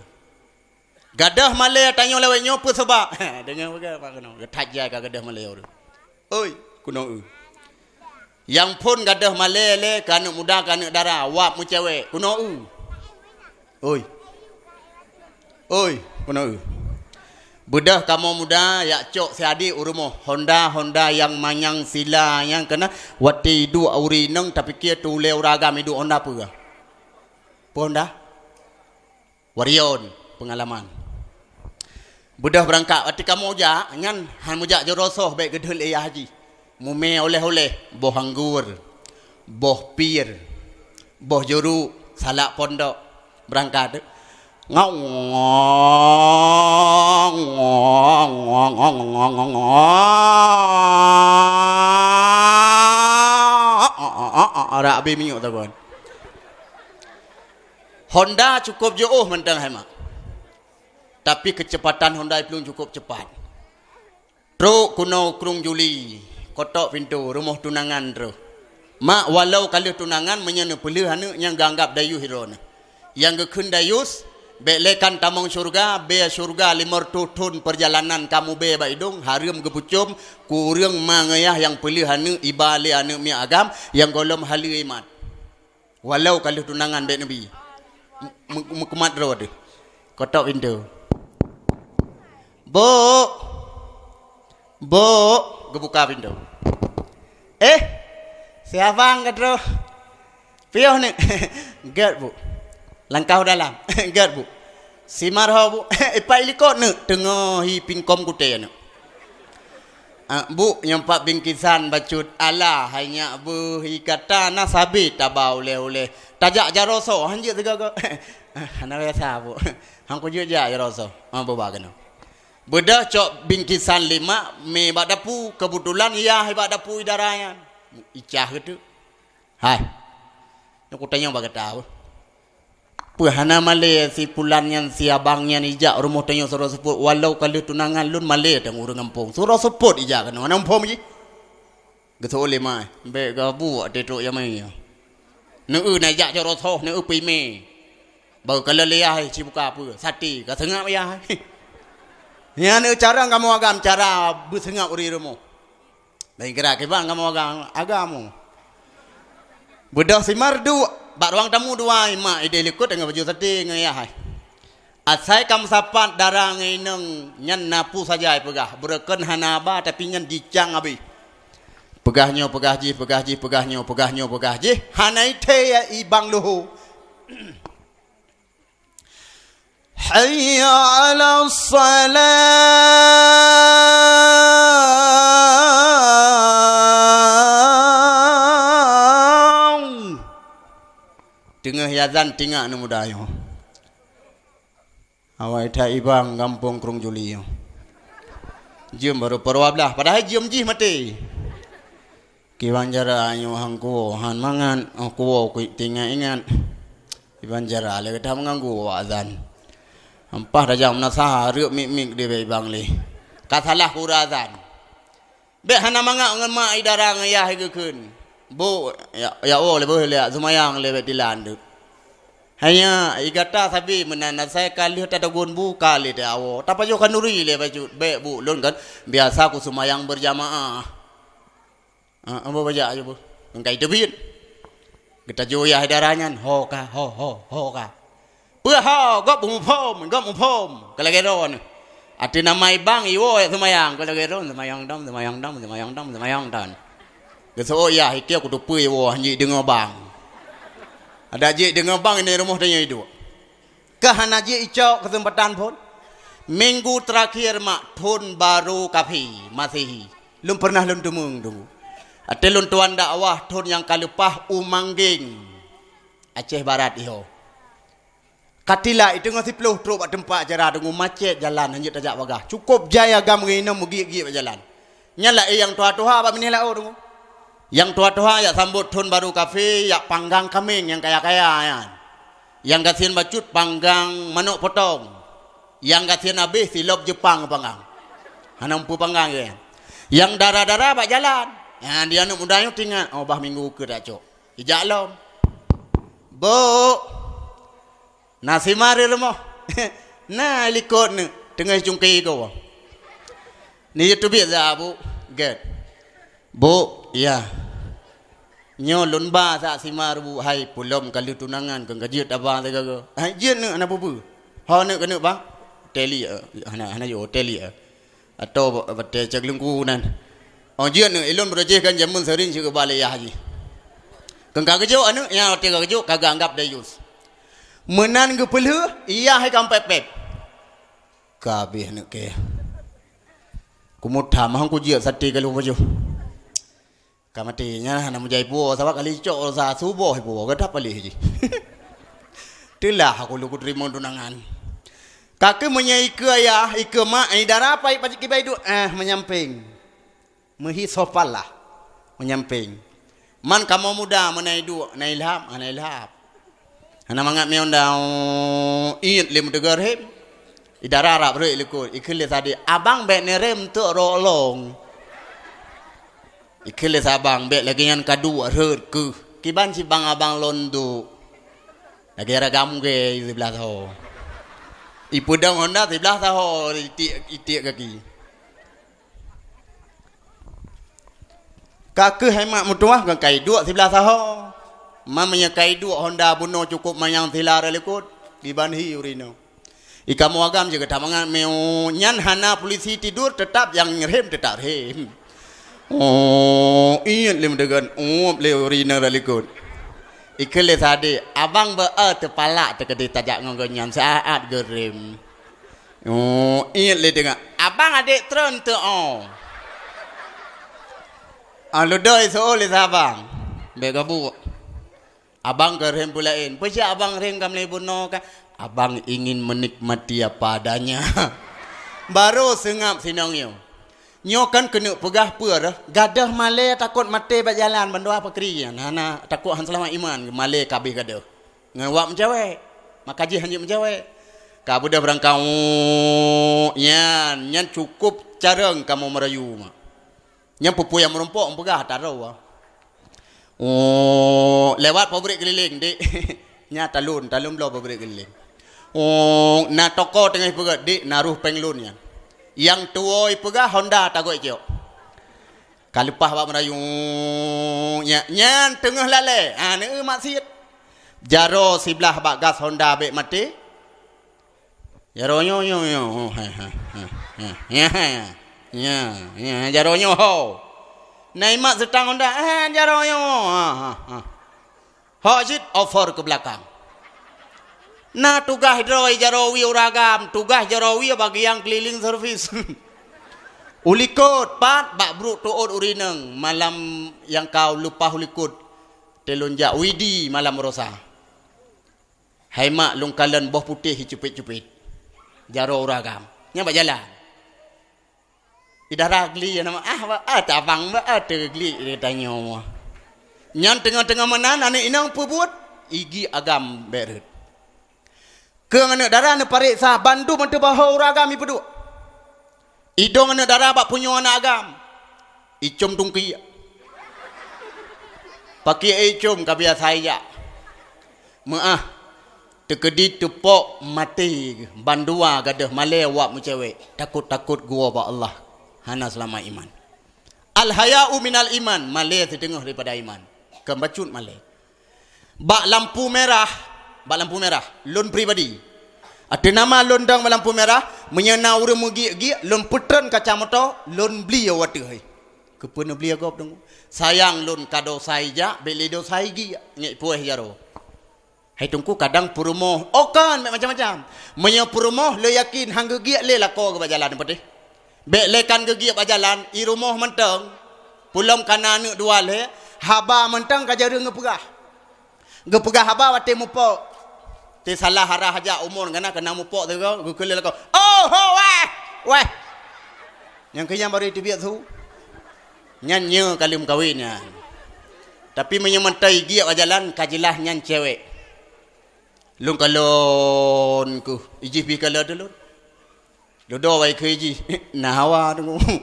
Gadôh malée tanyoe lawét nyoe peue sabab? Deungoe peugah, Pak, keunoe. Geuthat jai ka gadôh malée ureuëng. Oi, keunoe eu. Nyang phon gadôh malée lé keu aneuëk muda, keu aneuëk dara, wab meucewek. Keunoe eu. Oi. Oi, keunoe eu. Beudôh kamoe muda, yak cok siadik u rumoh. Honda, Honda nyang manyang sila nyang keunan, watée iduek ureuëng inong, tapiké tu ulée ureuëng agam iduek Honda peue? Peue Honda? Warrior, peungalaman. Beudôh beurangkat, watée kamoe jak, nyan han meujak jaroe soh bék geudeuet lé yah jih. Mumé oleh-oleh, boh anggor, boh pir, boh juruk, salak pondok. Beurangkat, ngong, ngong, ngong, ngong, ngong, ngong, ngong. Rak abéh minyeuk takon. Honda cukôp jiôh mantong hai mak. Tapi keuceupatan Honda iplueng cukup cepat. Trok keunoe Krung Juli, kotok pintoe, rumoh tunangan troh. Mak, walau ka lheueh tunangan, meunyoe neupeulheueh aneuk nyang geuanggab dayus sidroe nyoe. Nyang geukheun dayus, bék lé kan tamong syeuruga, bèe syeuruga limong reutôh thon peurjalanan ka mubèe bak idong, hareuem geupeucom, kureueng ma ngon yah nyang peulheueh aneuk iba lé aneuk miet agam nyang gohlom haleue imat. Walau ka lheueh tunangan bék neubi. Meu-, meu-, meukumat droe teuh. Kotok pintoe. "Bu! Bu!" Geubuka pintoe. "Eh, si abang ka troh." "Piôh, Neuk?" "Gèt, Bu." "Langkah u dalam." "Gèt, Bu." "Si Mar ho, Bu?" "Ipat likot, Neuk." "Teungoh hi pingkom kutèe, Neuk." "Ah, Bu, nyoe pat bingkisan bacut." "Alah, hai nyak beuh, i gata na sabé taba ulèe-ulèe. Tajak jaroe soe, han jeuet sigoe-goe." "Hana biasa, Bu." "Han kujeuet jak jaroe soe." "Ah, bu ba keunoe." Beudôh cok bingkisan lé mak, mé bak dapu. Keubeutulan yah bak dapu idara nyan. Icah geuteuk. "Hai, nyoe kutanyong bak gata, beuh. Peue hana malèe si pulan nyan, si abang nyan ijak rumoh tanyoe sidroe seupôt, walau ka lheueh tunangan lôn malèe teuh ureueng gampông. Sidroe seupôt ijak keunoe, hana muphom jih?" Geuseuôt lé mak, "Bèk gabuek teuh trok jamé nyoe. Neu-eu na ijak jaroe soe, neu-eu peue imè. Baru ka lheueh lé yah, ci buka peue, saté, ka seungab yah." Nyan neu cara kamoe agam, cara beuseungab ureueng rumoh. Laén kira kiban kamoe agam, agam. Beudôh si Mar duek bak ruang tamu dua, mak idéh likot ngon baju saté ngon yah hai. Asai ka meusapat dara ngon inong nyan na peue saja ipeugah, beureukan hana haba, tapi nyan jicang abéh. Peugah nyoe, peugah jih, peugah jih, peugah nyoe, peugah nyoe, peugah jih, hana ithèe ibang leuhô. "Hayya 'alas shalah." Teungoh azan, tingak aneuk muda nyoe. Awai that ibang gampông Krung Juli nyoe. Jeuem baru peuruwah blaih, padahai jeuem jih maté. Kiban cara nyoe han kuwoe, han mangat, oh kuwoe kuingat-ingat. Kiban cara lé gata meunganggu awak azan. Ampah tajak meunasah, reuek mik-mik di bak ibang lé. Ka salah keu ureueng azan. Bèk hana mangat ngon mak idara ngon yah geukheun. "Bu, ya, ya woe lé beuh lé, seumayang lé bèk tilan deuek." Hanya igata sabe meunan, asai ka lheueh tatagun bu ka lé teuawoe. Tapajoh khanduri lé bacut, "Bèk bu, lôn kan biasa kuseumayang beurjamaah." Ah, ambo bajak aja bu. Engkai teubiet. Geutajoh yah dara nyan, ho ka, ho, ho, ho ka. "Peue ho, gob muphom, gob muphom." Ka lagèe droeneuh. Ateueh nama ibang iwoe seumayang, ka lagèe droeneuh, seumayang dom, seumayang dom, seumayang dom, seumayang dom. Geuseuôt yah, "Ikieu kuteupeue iwoe, han jeuet deungoe bang." Adak jeuet deungoe bang, ini rumoh tanyoe iduek. Ka hana jeuet icok keuseumpatan phôn. Minggu teurakhir mak thôn barô kafé Masehi, lôn peureunah lôn teumeung, Teungku. Até lôn tuan dakwah thôn nyang ka leupah u Manggeng, Aceh Barat iho. Ka tilai teungoh siploh trok bak teumpat acara, Teungku, macet jalan, han jeuet tajak bagah. Cukôp jai agam ngon inong meugiek-giek bak jalan. Nyan laén nyang tuha-tuha bak binéh laôt, Teungku. Nyang tuha-tuha jak sambot thôn barô kafé, jak panggang kaméng nyang kaya-kaya nyan. Nyang gasien bacut panggang manok potong. Nyang gasien abéh silop Jeupang panggang. Hana muphom panggang nyan. Nyang dara-dara bak jalan. Nyan di aneuk muda nyoe teuingat, "Oh, bah minggu ukeue tacok." Ijak lom. "Bu, na si Mar di rumoh?" "Na, likot nyoe, teungoh icungké igoe." "Neujeuet teubiet sa, Bu?" "Gèt." "Bu, ya. Nyoe lôn ba sa si Mar, Bu, hai, peulom ka lheueh tunangan, kon ka jeuet taba sigoe-goe." "Hai, jeuet nyoe, hana peue-peue." "Ho nyoe keuneuk ba?" "Teli, eh, hana, hana jeuet, teli, eh." Atau ba-, batèe cak leungku nan. "Oh, jeuet nyoe, ilôn beurajih kan jameun seuring cit keu ba lé yah jih." Kon ka geujok aneuk, nyang watèe ka geujok ka geuanggab dayus. Meunan geupeulheueh, yah hai ka meupeupép. Ka abéh aneuk kèe. Kumutham, han kujeuet saté ka lôn pajoh. Ka maté nyan hana meujai puwoe, sabab kali cok rasa suboh puwoe, gata paléh jih. Teulah aku lôn kuteurimong tunangan. Ka keuh meunyoe ikeue ayah, ikeue mak, ai dara pai pajik kibai duek, ah, meunyampéng. Meuhi sopan lah. Meunyampéng. Man kamoe muda meunan iduek, na ilham, hana ilham. Hana mangat miyueb daun, iet lé meuteugor hem. Idara rab rhot likot, ikheun lé sadé, "Abang bèk neurem teuk rot lôn." Ikheun lé sabang, "Bèk lagèe nyan ka duek rhot keuh. Kiban cit bang abang lôn duek." Lagèe ragam gèe siblah saho. Ipeudong Honda siblah saho itiek, itiek gaki. Ka keuh hai mak meutuwah ngon kai duek siblah saho. Ma meunyoe kai duek Honda bunoe cukôp manyang sila rot likot, kiban hi ureueng inong. I kamoe agam jeuet gata mangat meu nyan hana polisi tidur, teutap nyang rhem teutap rhem. Oh, iet lé meudegan, uep lé ureueng inong rot likot. Ikheun lé sadé, "Abang beu-e teupalak teukeudi tajak ngon geuh nyan saát geurem." Oh, iet lé teungoh, "Abang adék treun teu oh." Ah, ludoi seuôh lé sabang. Bèk gabuk. Abang ka rhem peulaén. Peue cit abang rhem ka meulai bunoe ka? Abang ingin menikmati apa adanya. Baru seungab sinong nyoe. Nyoe kan keuneuk peugah peue reh, gadôh malèe takot maté bak jalan bandua pakri nyan. Hana takot han seulamat iman, malèe ka abéh gadôh. Ngon wak meucawèk. Maka jih hanjeuet meucawèk. Ka beudôh beurangkat, nyan, nyan cukôp carông kamoe meurayu mak. Nyang peue-peue nyang meurumpok meupeugah taroe. Oh, lewat pabrik keliling, Dik. Nya talon, talon bloe pabrik keliling. Oh, na toko teungoh peugah, "Dik, na roh péng lôn nyan." Nyang tuwoe peugah, "Honda tagok ciok." Ka leupah bak meurayu, nya, nyan teungoh lalée. Ha, neu maksiet. Jaroe siblah bak gas Honda bèk maté. Jaroe nyoe, nyoe, nyoe. Oh, ha, ha, ha, ha. Ya, ya, ya. Ya, ya, jaroe nyoe, ho. Na imat seutang Honda, eh, jaroe nyoe. Ha, ha, ha. Ho cit over ke belakang. Na tugaih droe jaroe wie ureueng agam, tugaih jaroe wie bagian keliling servis. Ulikot, pat bak brok teuôt urineueng, malam nyang ka leupah ulikot, teulon jak widi malam rosa. Hai mak lôn kalon boh putéh cupét-cupét. Jaroe ureueng agam. Nyan bak jalan. Idara gli nama, ah, ba, ah, tabang ba, ah, teugli, tanyoe. Nyan teungoh-teungoh meunan, aneuk inong peubuet, igi agam bèk rhot. Keu aneuk dara neupareksa bandum ateueh bahô ureueng agam ipeuduek. Idong aneuk dara bak punyueng aneuk agam. Icom tungki. Pakiek icom ka biasa ijak. Meu'ah. Teukeudi teupok maté bandua gadôh malée wak meucewek. Takot-takot geuwoe bak Allah. Hana seulamat iman. Al-haya'u minal iman. Malée siteungoh daripada iman. Kon bacut malée. Bak lampu merah, bak lampu merah, lôn pribadi. Ateueh nama lôn dong bak lampu merah, meunyoe na ureueng meugiek-giek, lôn peutreun kaca moto, lôn bli wateuh hai. Keupeue neubli gob dong? Sayang lôn ka dosa ijak, bèk lé dosa igiek, ngek puéh jaroe. Hai Teungku, kadang peurumoh, oh kan, macam-macam. Meunyoe peurumoh, lôn yakin han geugiek lé lakoe geuh bak jalan, peudeh. Bèk lé kan geugiek bak jalan, i rumoh mantong. Pulom kana aneuk dua lé, haba mantong ka jareueng geupeugah. Geupeugah haba watèe mupok. Teusalah arah jak umur gana keunan mupok sigoe, geukeulilako. Oh, ho, weh! Weh! Nyang keu nyan baru teubiet su. Nyan nyoe ka lheueh meukawen nyan. Tapi meunyoe mantong igiek bak jalan, ka jeulaih nyan cewek. Lôn kalon keuh, ijih pih kalon lôn. Dudoe wai keu ijih, na hawa teungku.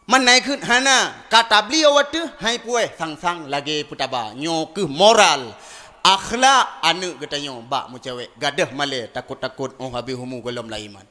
Meunan keuh hana, ka tabli wateuh hai puéh sang-sang lagèe peutaba. Nyoe keuh moral, akhlak aneuk geutanyoe bak meucewek. Gadôh malée takot-takot 'oh habéh umu gohlom lam iman.